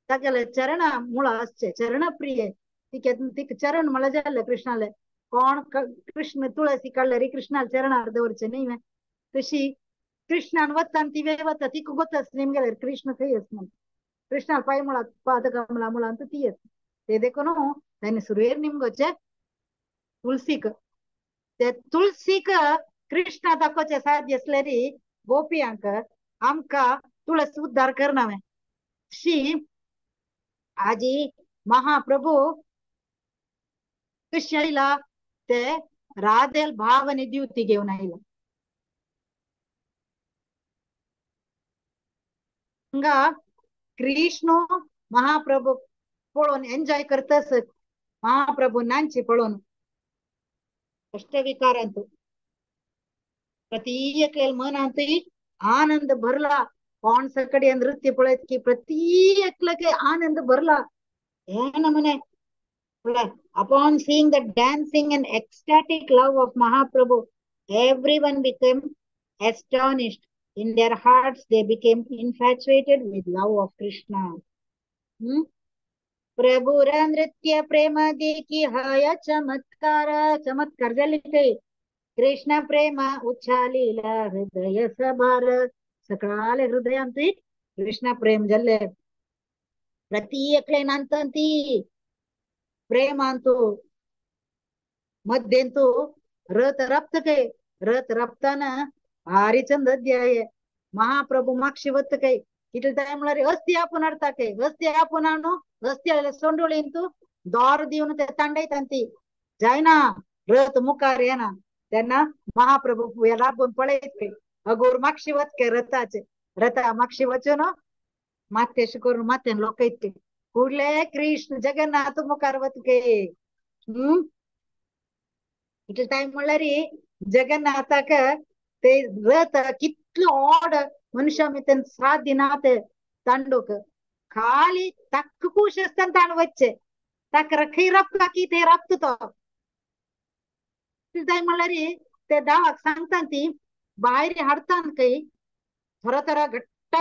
Speaker 1: तागेले चरण मुळा आसचे चरण प्रिय ती केन्ना तिका चरण म्हळ्यार जालें कृष्णाले. कोण कृष्ण तुळसी काडल्यार कृष्णाले चरणार दवरचे न्ही तशी कृष्णान वता ती वे वता तिका गोताच निमगेल्यार कृष्ण थंय आस म्हण कृष्णाल पांय मुळा पादकमला मुळांत ती येत. ते देखून तांणी सुरवेर निमगोचे तुळसीक, ते तुळसीक कृष्णा दाखोवचे साध्य आसल्यार गोपियांक आमकां तुळस उद्धार करना. शी आजी महाप्रभू कशी आयला ते राधेल भाव आनी द्युती घेवन आयला. हांगा कृष्ण महाप्रभू पळोवन एन्जॉय करतास, महाप्रभू नांची पळोवन अष्टविकारांत प्रत्येक मनांत आनंद भरला. कोण सकडी नृत्य पळयत की प्रत्येक आनंद भरला. हे नमुने Upon seeing the dancing and ecstatic love of Mahaprabhu, everyone became astonished. In their hearts, they became infatuated with love of Krishna. प्रभुर नृत्य प्रेम देखी हय चमत्कार, चमत्कार जाले ते. कृष्ण प्रेम उच्छालीला हृदय सभार, सकाळ हृदयांत कृष्ण प्रेम जाल्ले. प्रत्येकलेन अंतंती प्रेमांतु मध्यंतु रथ रप्त कै, रथ रप्ताना भारी चंद अध्याय महाप्रभू मागशी वत कै कितले टायम म्हळ्यार अस्थी आपून हाडता कै, अस्थी आपून हाडून अस्थी सोंडोळींतू दोर दिवन ते तांडयता ती जायना रथ मुखार येना. तेन्ना महाप्रभू राबून पळयत कै अगोर मागशी वत कै रथाचे, रथा मागशी वचून माथ्याशी करून माथ्यान लोकयत कै कुडले कृष्ण जगन्नाथ मुखार वत कै. इतले टायम म्हणल्यार जगन्नाथाक ते रथ कितलो ऑड मनुष्या मितेन सात दिना ते तांडूक खाली तक्क खूश आसतना ताण वच्चे ताका खंय राबता की ते राबता तो. टायम म्हणल्यार ते दावाक सांगता ती भायर हाडता खंय थोडो थोडो घट्ट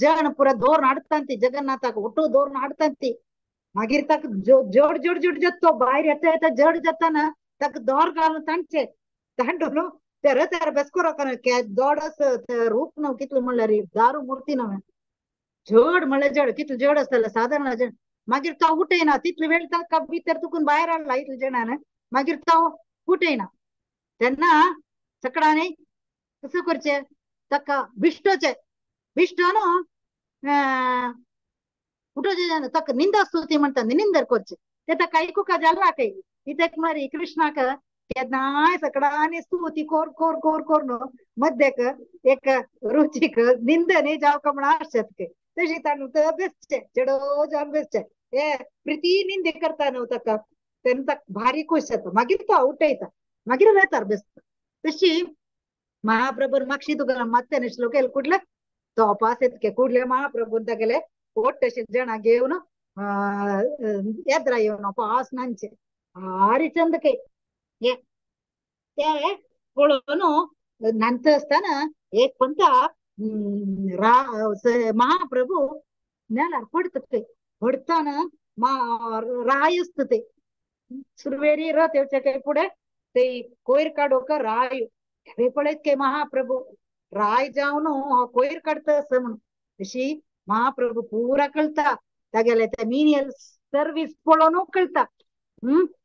Speaker 1: जण पुरा दोर हाडता ती जगन्नाथाक ओटो दोर हाडता ती. मागीर ताका जड जड जड जाता तो भायर येता येता जड जाता ना ताका दोर घालून तांचे तांडून ते रथार बेसको दोड रूप नव कितलो म्हणल्यार दारू मूर्ती नव्हे जड म्हणल्यार जड कितलो जड आसतलें सादारण जड. मागीर तो उठयना तितलो वेळ ताका भितर तुकून भायर हाडला इतले जणान मागीर तो उठयना. तेन्ना सकडांनी कसं करचें ताका बिश्टोचें बिश्टो न्हू उठोवचें ताका निंदा स्तुती म्हणटा निंदर करचें ते ताका आयकुका जाला काय कित्याक म्हळ्यार कृष्णाक केन्नाय सकडांनी स्तुती कोर कोर कोर कोर न्हू मध्यक एक रुचीक निंदने जावका म्हण आसतात ते तशी ताणून बेसचें चेडो जावन बेसचें हे प्रिती निंदे करता न्हू ताका तेन्ना ताका भारी खूश जाता. मागीर तो उठयता मागीर वेतार बेसता. तशी महाप्रभून मागशी तुका मात्याने श्लोक येयल कुठले तो अपास येतके कुडले महाप्रभून तागेले ओट्टशे जणां घेवन येद्रा येवन अपास नांचे भारी चंद कै ते पळोवन नांत आसतना एक पंता महाप्रभू नेलार पडटा ते पडताना राय आसता ते सुरवेरी रथ येवचे काय फुडें ते कोयर काडोवका राय हे पळयत के महाप्रभू राय जावन हो कोयर काडटा असं म्हणून तशी महाप्रभू पुरा कळता तागेले ते मिनियल सर्वीस पळोवन कळता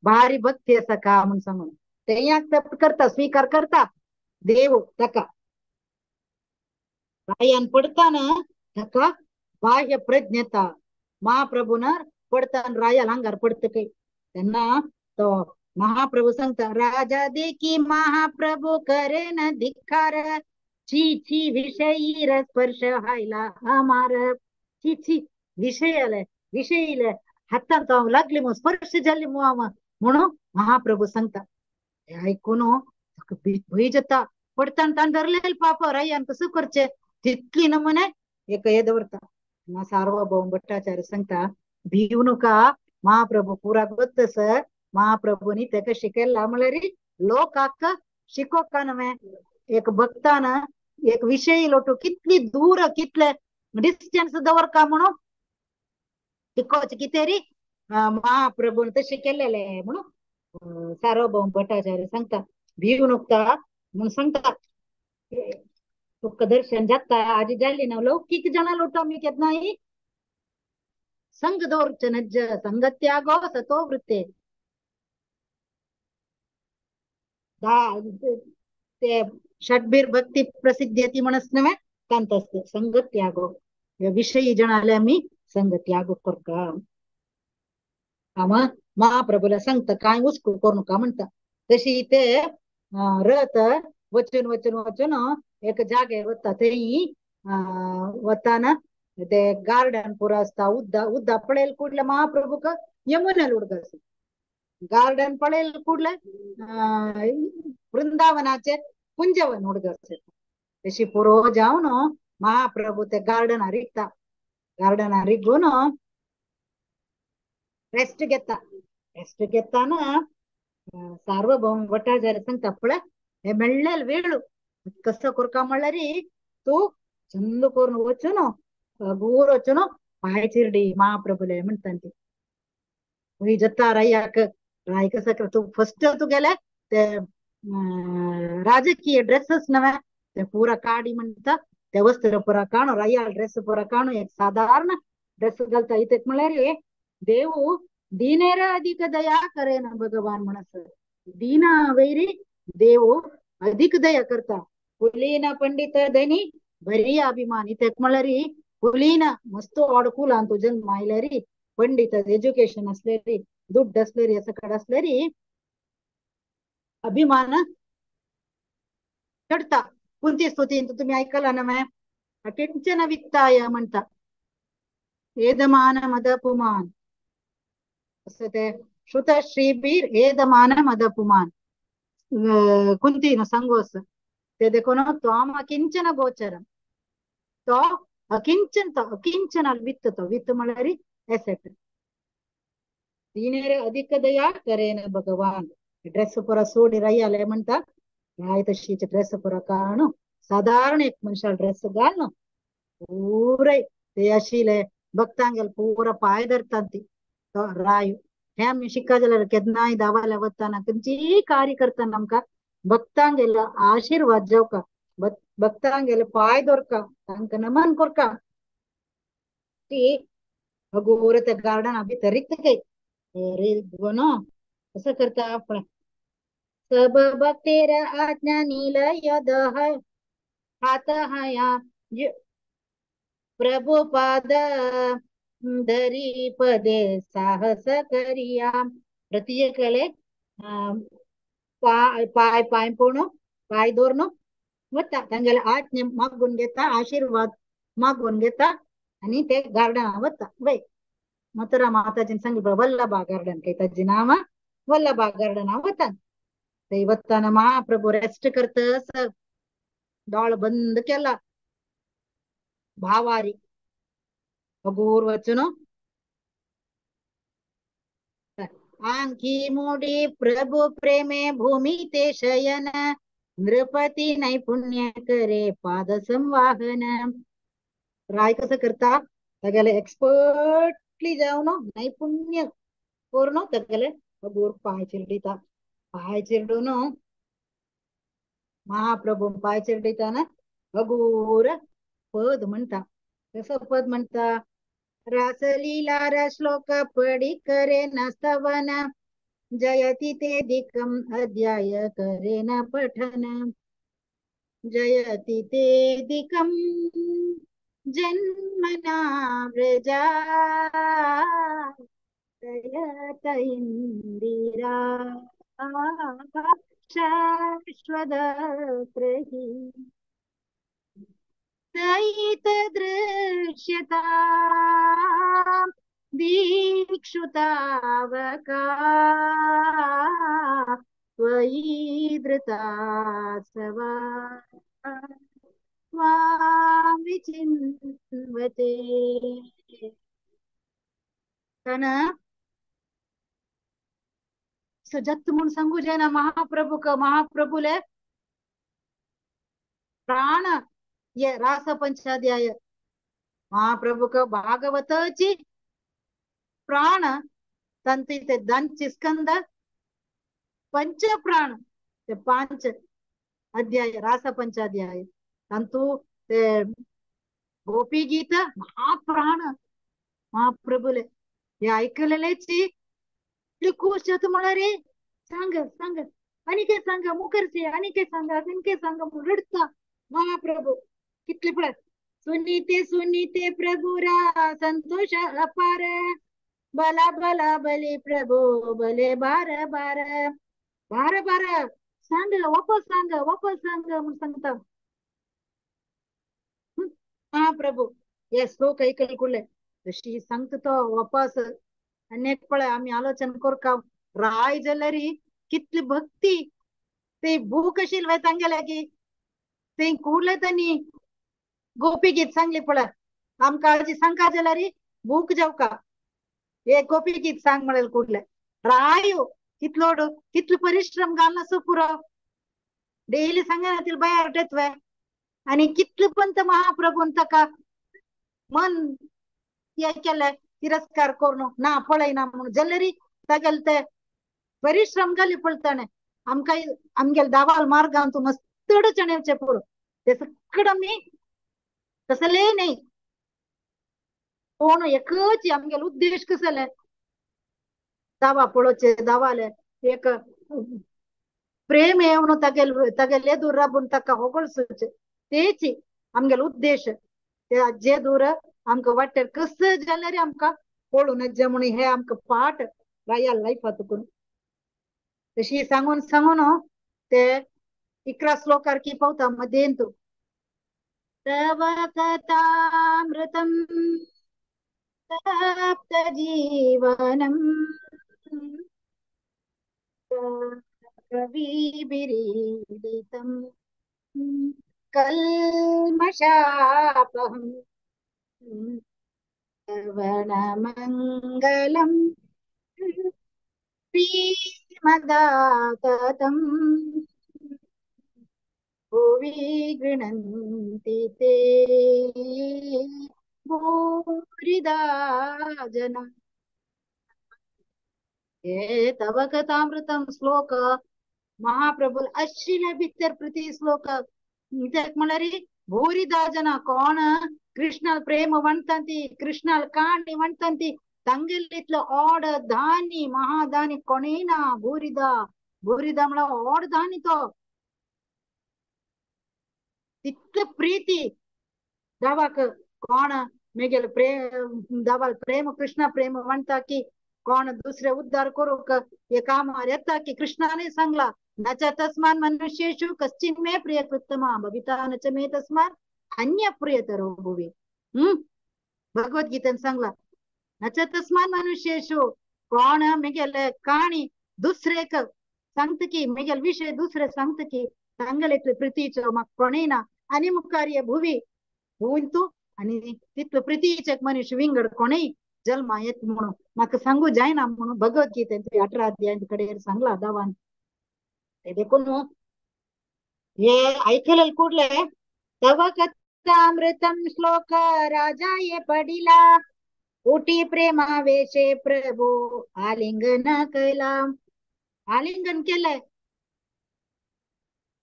Speaker 1: भारी भक्ती आसा का म्हणून सांगून ते एक्सेप्ट करता स्वीकार करता देव ताका रायान पडताना ताका बाह्य प्रज्ञता महाप्रभून पडताना रायाल हांगार पडता काय तेन्ना तो महाप्रभू सांगता राजा देखी महाप्रभू करे न धिक्कार ची ची विषयी स्पर्श हायला अमार ची ची विषयाले विषयीले हातान तो लागली मग स्पर्श जाली म्हणून महाप्रभू सांगता ऐकून भंय जाता पडताना ताणें धरलेले पाप रायान कसं करचे तितली नमुने एक हे दवरता. सार्वभौम भट्टाचार्य सांगता भिवू नका महाप्रभू पुरा गोत सर महाप्रभूनी तेका शिकयला म्हणल्यार लोकाक शिकोवका न्हय एक भक्तान एक विषयी लोटू कितली दूर कितले डिस्टन्स दवरका म्हणून शिकोवचें कितें री महाप्रभून तशें केल्लेलें म्हणून सार्वभौम भट्टाचार्य सांगता भिवू नका म्हणून सांगता. तुका दर्शन जाता आजी जाली ना लौकीक जण लोटो आमी केन्नाय संग दवरचें नज्ज संग त्यागो सतो वृत्ते ते षड्बीर भक्ती प्रसिद्ध्यती म्हणस नव्हे तांत असते संग त्यागो विषयी जण आले आमी संग त्यागो करका आमा महाप्रभूला सांगता काय हुस्को करू नका म्हणता. तशी ते रथ वचून वचून वचून एक जागेर वता थंय वताना ते गार्डन पुरो आसता उद्दा उद्दा पळयल कुडले महाप्रभूक यमुनेल उडक आसा गार्डन पळयल कुडले वृंदावनाचे कुंजवन उडक आसा. तशी पुरो जावन महाप्रभू ते गार्डना रिगता गार्डना रिगून रेस्ट घेता रेस्ट घेताना सार्वभौम भट्टाचार्य सांगता पळय हे मेळ्ळेल वेळ कसं करका म्हणल्यार तूं चंद करून वचून गूर वचून पांय चिरडी महाप्रभूले म्हणटा ती खंय जाता रायाक राय कसं तूं फर्स्ट तूं गेले ते राजकीय ड्रेसस नव्हे ते पुरा काडी म्हणटा ते वस्त्र पुरा काणू रायाल ड्रेस पुरा काणू एक साधारण ड्रेस घालता इतक म्हणल्यार देव दीनेर अधिक दया करे ना भगवान म्हणस दीना वैरी देव अधिक दया करता. कुलीन पंडित धनी बरी अभिमान इतक म्हणल्यार कुलीन मस्त वाडकुलान तूं जन्म आयल्यारी पंडित एज्युकेशन असलेरी दुड्ड असलेरी असं कड असलेरी अभिमान चढता. कोणती स्तुती तुम्ही ऐकला ना मॅम अकिंचन वित्ताय म्हणता एदमान मदपुमान असं ते श्रुत श्रीबीर एदमान मदपुमान कुंती न सांगू असं ते देखून त्वाम अकिंचन गोचरम तो अकिंचन तो अकिंचन वित्त तो वित्त म्हणल्यार एसेट दीनेर अधिक दया करेन भगवान ड्रेस पुरा सोडी रायाले म्हणता राय तशीचे ड्रेस पुरा काणू साधारण एक मनशाल ड्रेस घाल पुराय ते आशिल्ले भक्तांगेल पुरा पांय धरतात ती राय हे आमी शिक्का जाल्यार केन्नाय दावाल्या वताना खंयचीय कार्य करतना आमकां भक्तांगेलो आशिर्वाद जावका भक्तांगेले पांय दवरका तांकां नमन करका ती अगोर त्या गार्डना भितर रिगता काय रिगून असं करता सब भक्तेर आज्ञा निलय दह हात हया प्रभुपाद धरी पदे साहस करिया प्रत्येकाले पाय पाय पाय पळोवन पाय दवरून वता तांगेले आज्ञा मागून घेता आशिर्वाद मागून घेता आनी ते गार्डना वता वय मथुरा माताजीन सांगली वल्लभा गार्डन काय ताजी नांव वल्लभा गार्डना वता ते वताना महाप्रभू रेस्ट करतस दोळ बंद केला भावारी हगूर वचून आंखी मोडी प्रभु प्रेमे भूमी ते शयन नृपती नैपुण्य करे पाद संवाहन. राय कसं करता तागेले एक्सपर्ट तितली जावन नैपुण्य करून तागेले हगूर पांय चिरडिता. पांय चिरडून महाप्रभू पांय चिरडिताना हगूर पद म्हणता. कसो पद म्हणता? रासलीला श्लोक पडी करे न स्तवन जयति ते दिकम अध्याय करे न पठन जयति ते दिकम जन्मना व्रजा जयत इंदिरा शाश्वत त्रयी दयित दृश्यता दीक्षुतावका त्वयि धृता सवा त्वां विचिन्वते. तन सजत म्हूण सांगू जायना महाप्रभूक. महाप्रभूले प्राण ये रास पंचाध्याय महाप्रभूक भागवताची प्राण तंती ते दंच स्कंद पंच प्राण ते पांच अध्याय रास पंचाध्याय तंतु ते गोपी गीत महाप्राण महाप्रभूले हे ऐकलेलेची इतली खूश जाता म्हळ्यार रे सांग सांग आनी काय सांग मुखर्जी आनी काय सांग आनी काय सांग म्हूण रडटा महाप्रभू. कितले पळय सुनीते सुनीते प्रभुरा संतोष अपार बला बला बली प्रभू बले बार बार बार बार सांग वापस सांग वापस सांग म्हूण सांगता महाप्रभू. हे श्लोक ऐकले कुडले तशी सांगता तो वापस. आनी एक पळय आमी आलोचन करका राय जाल्यार कितली भक्ती ते भूक आशिल्ली तांगेल्या की ते कुडले तांणी गोपी गीत सांगली पळय आमकां आजी सांगका जाल्यार भूक जावका हे गोपी गीत सांग म्हणलें कुडले रायो कितलो कितलो परिश्रम घालना सो पुरो डेली सांगना तिला बायार टेतवे आनी कितले पण महाप्रभून ताका मन हे केलें तिरस्कार करून ना पळयना म्हणून जाल्यार तागेले ते परिश्रम घाली पळताणे आमकां आमगेले दावाल मार्गान तूं मस्त अडचण येवचें पुरो ते सगळें आमी तसले न्ही कोण एकच आमगेलो उद्देश कसले दावा पळोवचे दावाले एक प्रेम येवन तागेले तागेले दूर राबून ताका होगळसुचे तेच आमगेलो उद्देश. ते आजे दूर आमकां वाटेर कसं जाल्यार आमकां पळोवन येचे म्हूण हे आमकां पाठ रायाल लायफांत करून तशी सांगून सांगून ते 11 श्लोकार की पावता मदेंतु. तव कथामृतं तप्त जीवनम कविभिरीडितं कल्मषापहं श्रवणमङ्गलं श्रीमदाततं भुवि गृह्णन्ति ते भूरिदा जना. हे तव कथामृतं श्लोक महाप्रभू अशिले भितर प्रति श्लोक कित्याक म्हळ्यार भूरिदा जना कोण कृष्णाल प्रेम म्हणटांती कृष्णाल काणी म्हणटांती तांगेले इतलो ओड दानी महादानी कोणूय ना. भूरिदा भूरिदा म्हळ्यार ओड दानी तो तितले प्रीती दावाक कोण मेगेले प्रेम दावाल प्रेम कृष्णा प्रेम म्हणटा की कोण दुसरे उद्धार करूंक हे कामार येता की कृष्णाने सांगला न च तस्मान् मनुष्येषु कश्चिन् मे प्रियकृत्तमा भविता न च मे तस्मान् अन्य प्रियतरो भुवि. भगवद्गीतेन सांगला न च तस्मान् मनुष्येषु कोण मेगेले काणी दुसरेक सांगता की मेगेले विशय दुसरे सांगता की तांगेले इतले प्रितीचो म्हाका कोणूय ना आनी मुखार हे भुवी भुवंतू आनी तितलो प्रितीचे मनुष्य विंगड कोणूय जल्मा येत म्हणून म्हाका सांगू जायना म्हणून भगवद्गीतेन 18 अध्याय कडेन सांगला दावान. ते देखून हे ऐकलेले कुडले तव कथामृतं श्लोक राजाये पडिला उठी प्रेमावेशे प्रभू आलिंगन कैला. आलिंगन केलंय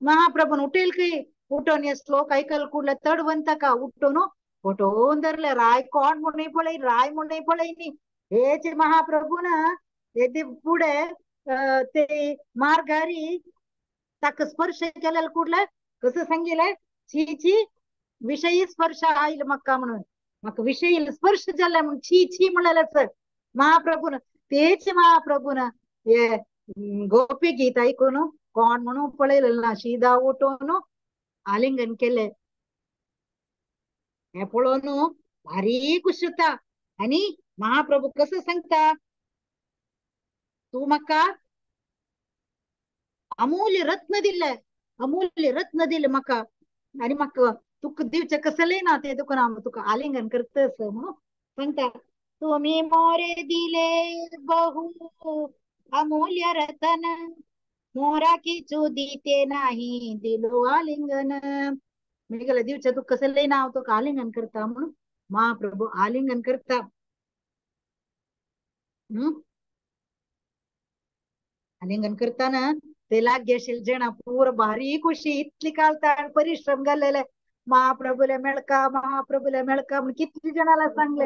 Speaker 1: महाप्रभून. उठेल की उठून हे श्लोक ऐकल कुठलं तडवंत का उठून फोटोन धरले. राय कोण म्हणून पळय, राय म्हणून पळय न्ही. हेच महाप्रभून येदे पुढे ते मार्गारी ताका स्पर्श केलेलं कुठलं कसं सांगितलंय, छी छी विषयी स्पर्श आईल मक्का म्हणून, म्हाका विषयी स्पर्श जाल्ला म्हणून छी छी म्हणलेच महाप्रभून. तेच महाप्रभून हे गोपी गीत ऐकून कोण म्हणून पळयलें ना, शिदा उठून आलिंगन केले. हे पळोवन भारी खुश जाता. आनी महाप्रभू कसं सांगता, तूं म्हाका अमूल्य रत्न दिले, अमूल्य रत्न दिले म्हाका, आनी म्हाका तुका दिवचें कसलें ना तें तुका हांव तुका आलिंगन करतस म्हणून सांगता. तुमी मोरे दिले बहु अमूल्य रतन, मोरा किचू दिते नाही दिलो आलिंगन. मी गेले दिवचें तुका कसलें ना, हांव तुका आलिंगन करता म्हणून महाप्रभू आलिंगन करता. आलिंगन करताना ते लाग्य आशिल्ले जेणा पुरो भारी खुशी, इतली काल ताण परिश्रम घाल्लेले महाप्रभूले मेळका महाप्रभूले मेळका म्हण कितले जणांला सांगले.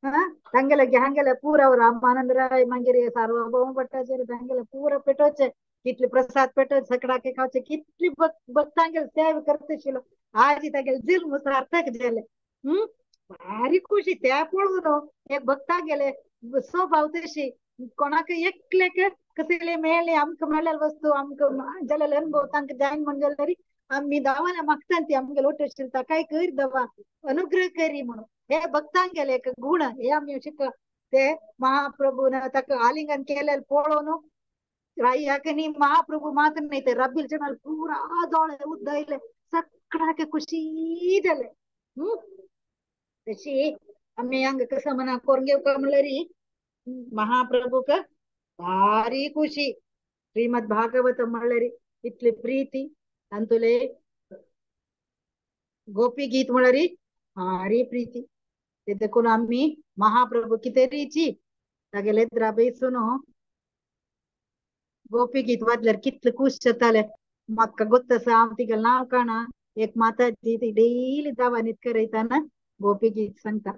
Speaker 1: हा तांगेले हांगेले पुरा रामानंद राय मागीर सार्वभौम भट्टाचार्य तांगेले पुरा पेटोवचे, कितले प्रसाद पेटोवचे, सगळ्याक खावचे, कितली भक्तांगेले सेवा करतशिलो. आज तागेले जल्म सार्थक जाले. भारी खुशी त्या पळोवन एक भक्तांगेले स्वभाव तशी, कोणाक एकल्याक कसले मेळ्ळे आमकां मेळ्ळेले वस्तू आमकां जाल्ले अनुभव तांकां जायन म्हण जाल्यार आमी दावाना मागता ती आमगेले ओट आशिल्ली ताकाय कर दवा अनुग्रह करी म्हणून. हे भक्तांगेले एक गुण हे आमी शिक. ते महाप्रभून ताका आलिंगन केलेले पळोवन रायाक न्ही महाप्रभू मात्र न्ही ते रब्बील जणाल पुरा दोळे उद्दायले, सगळ्याक खुशी जाले. तशी आमी हांगा कसं म्हणा करून घेवका म्हणल्यार महाप्रभूक भारी खुशी. श्रीमद भागवत म्हणल्यार इतली प्रीती, तांतुले गोपी गीत म्हणल्यार भारी प्रीती. ते देखून आमी महाप्रभू कितें रिची तागेले द्राबेसून गोपी गीत वाजल्यार कितले खुश जाताले. म्हाका गोत्त आसा हांव तिगेलें नांव काणा, एक माताजी ती डेली दावानीत करयताना गोपी गीत सांगता,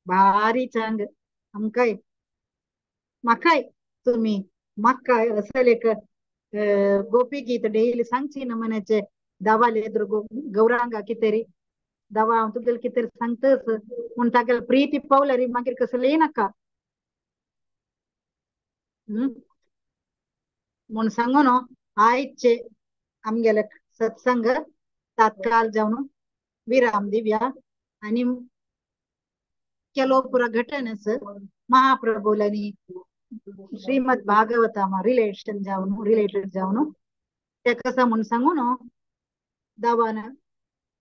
Speaker 1: भारी चांग. आमकांय म्हाकाय तुमी म्हाका असले एक गोपी गीत डेली सांगची ना मनाचे दावाले एदुरू गौरांगा कितें दावा हांव तुगेले कितें सांगतच म्हूण तागेले प्रीती पावल्यार मागीर कसलें नाका म्हूण सांगून आयचे आमगेले सत्संग तात्काळ जावन विराम दिवया. आनी ಕೆಲವು ಪುರ ಘಟನೆಸ್ महाप्रभुलानी श्रीमद भागवतामा रिलेशन जावन रिलेटेड जावन ते कसा म्हूण सांगून दावान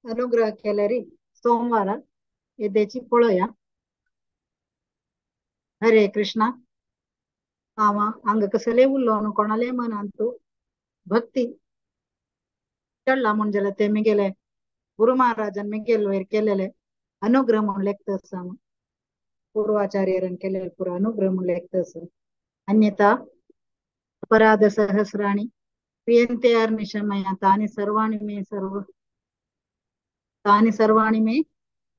Speaker 1: अनुग्रह केल्यार सोमवारा येदेची पळोवया. हरे कृष्णा. हांव हांगा कसले उरलो न्हू कोणाले मनान तूं भक्ती चडला म्हूण जाल्यार ते मिगेले गुरु महाराजान मिगेले वयर केलेले अनुग्रह म्हूण लेखता आसा. पूर्वाचार्यन केलेले पुरो अनुग्रह म्हूण लेखता आसा. अन्यथा अपराध सहस्राणि क्रियन्ते अहर्निशं मया तानि सर्वाणि मे सर्व तानि सर्वाणि मे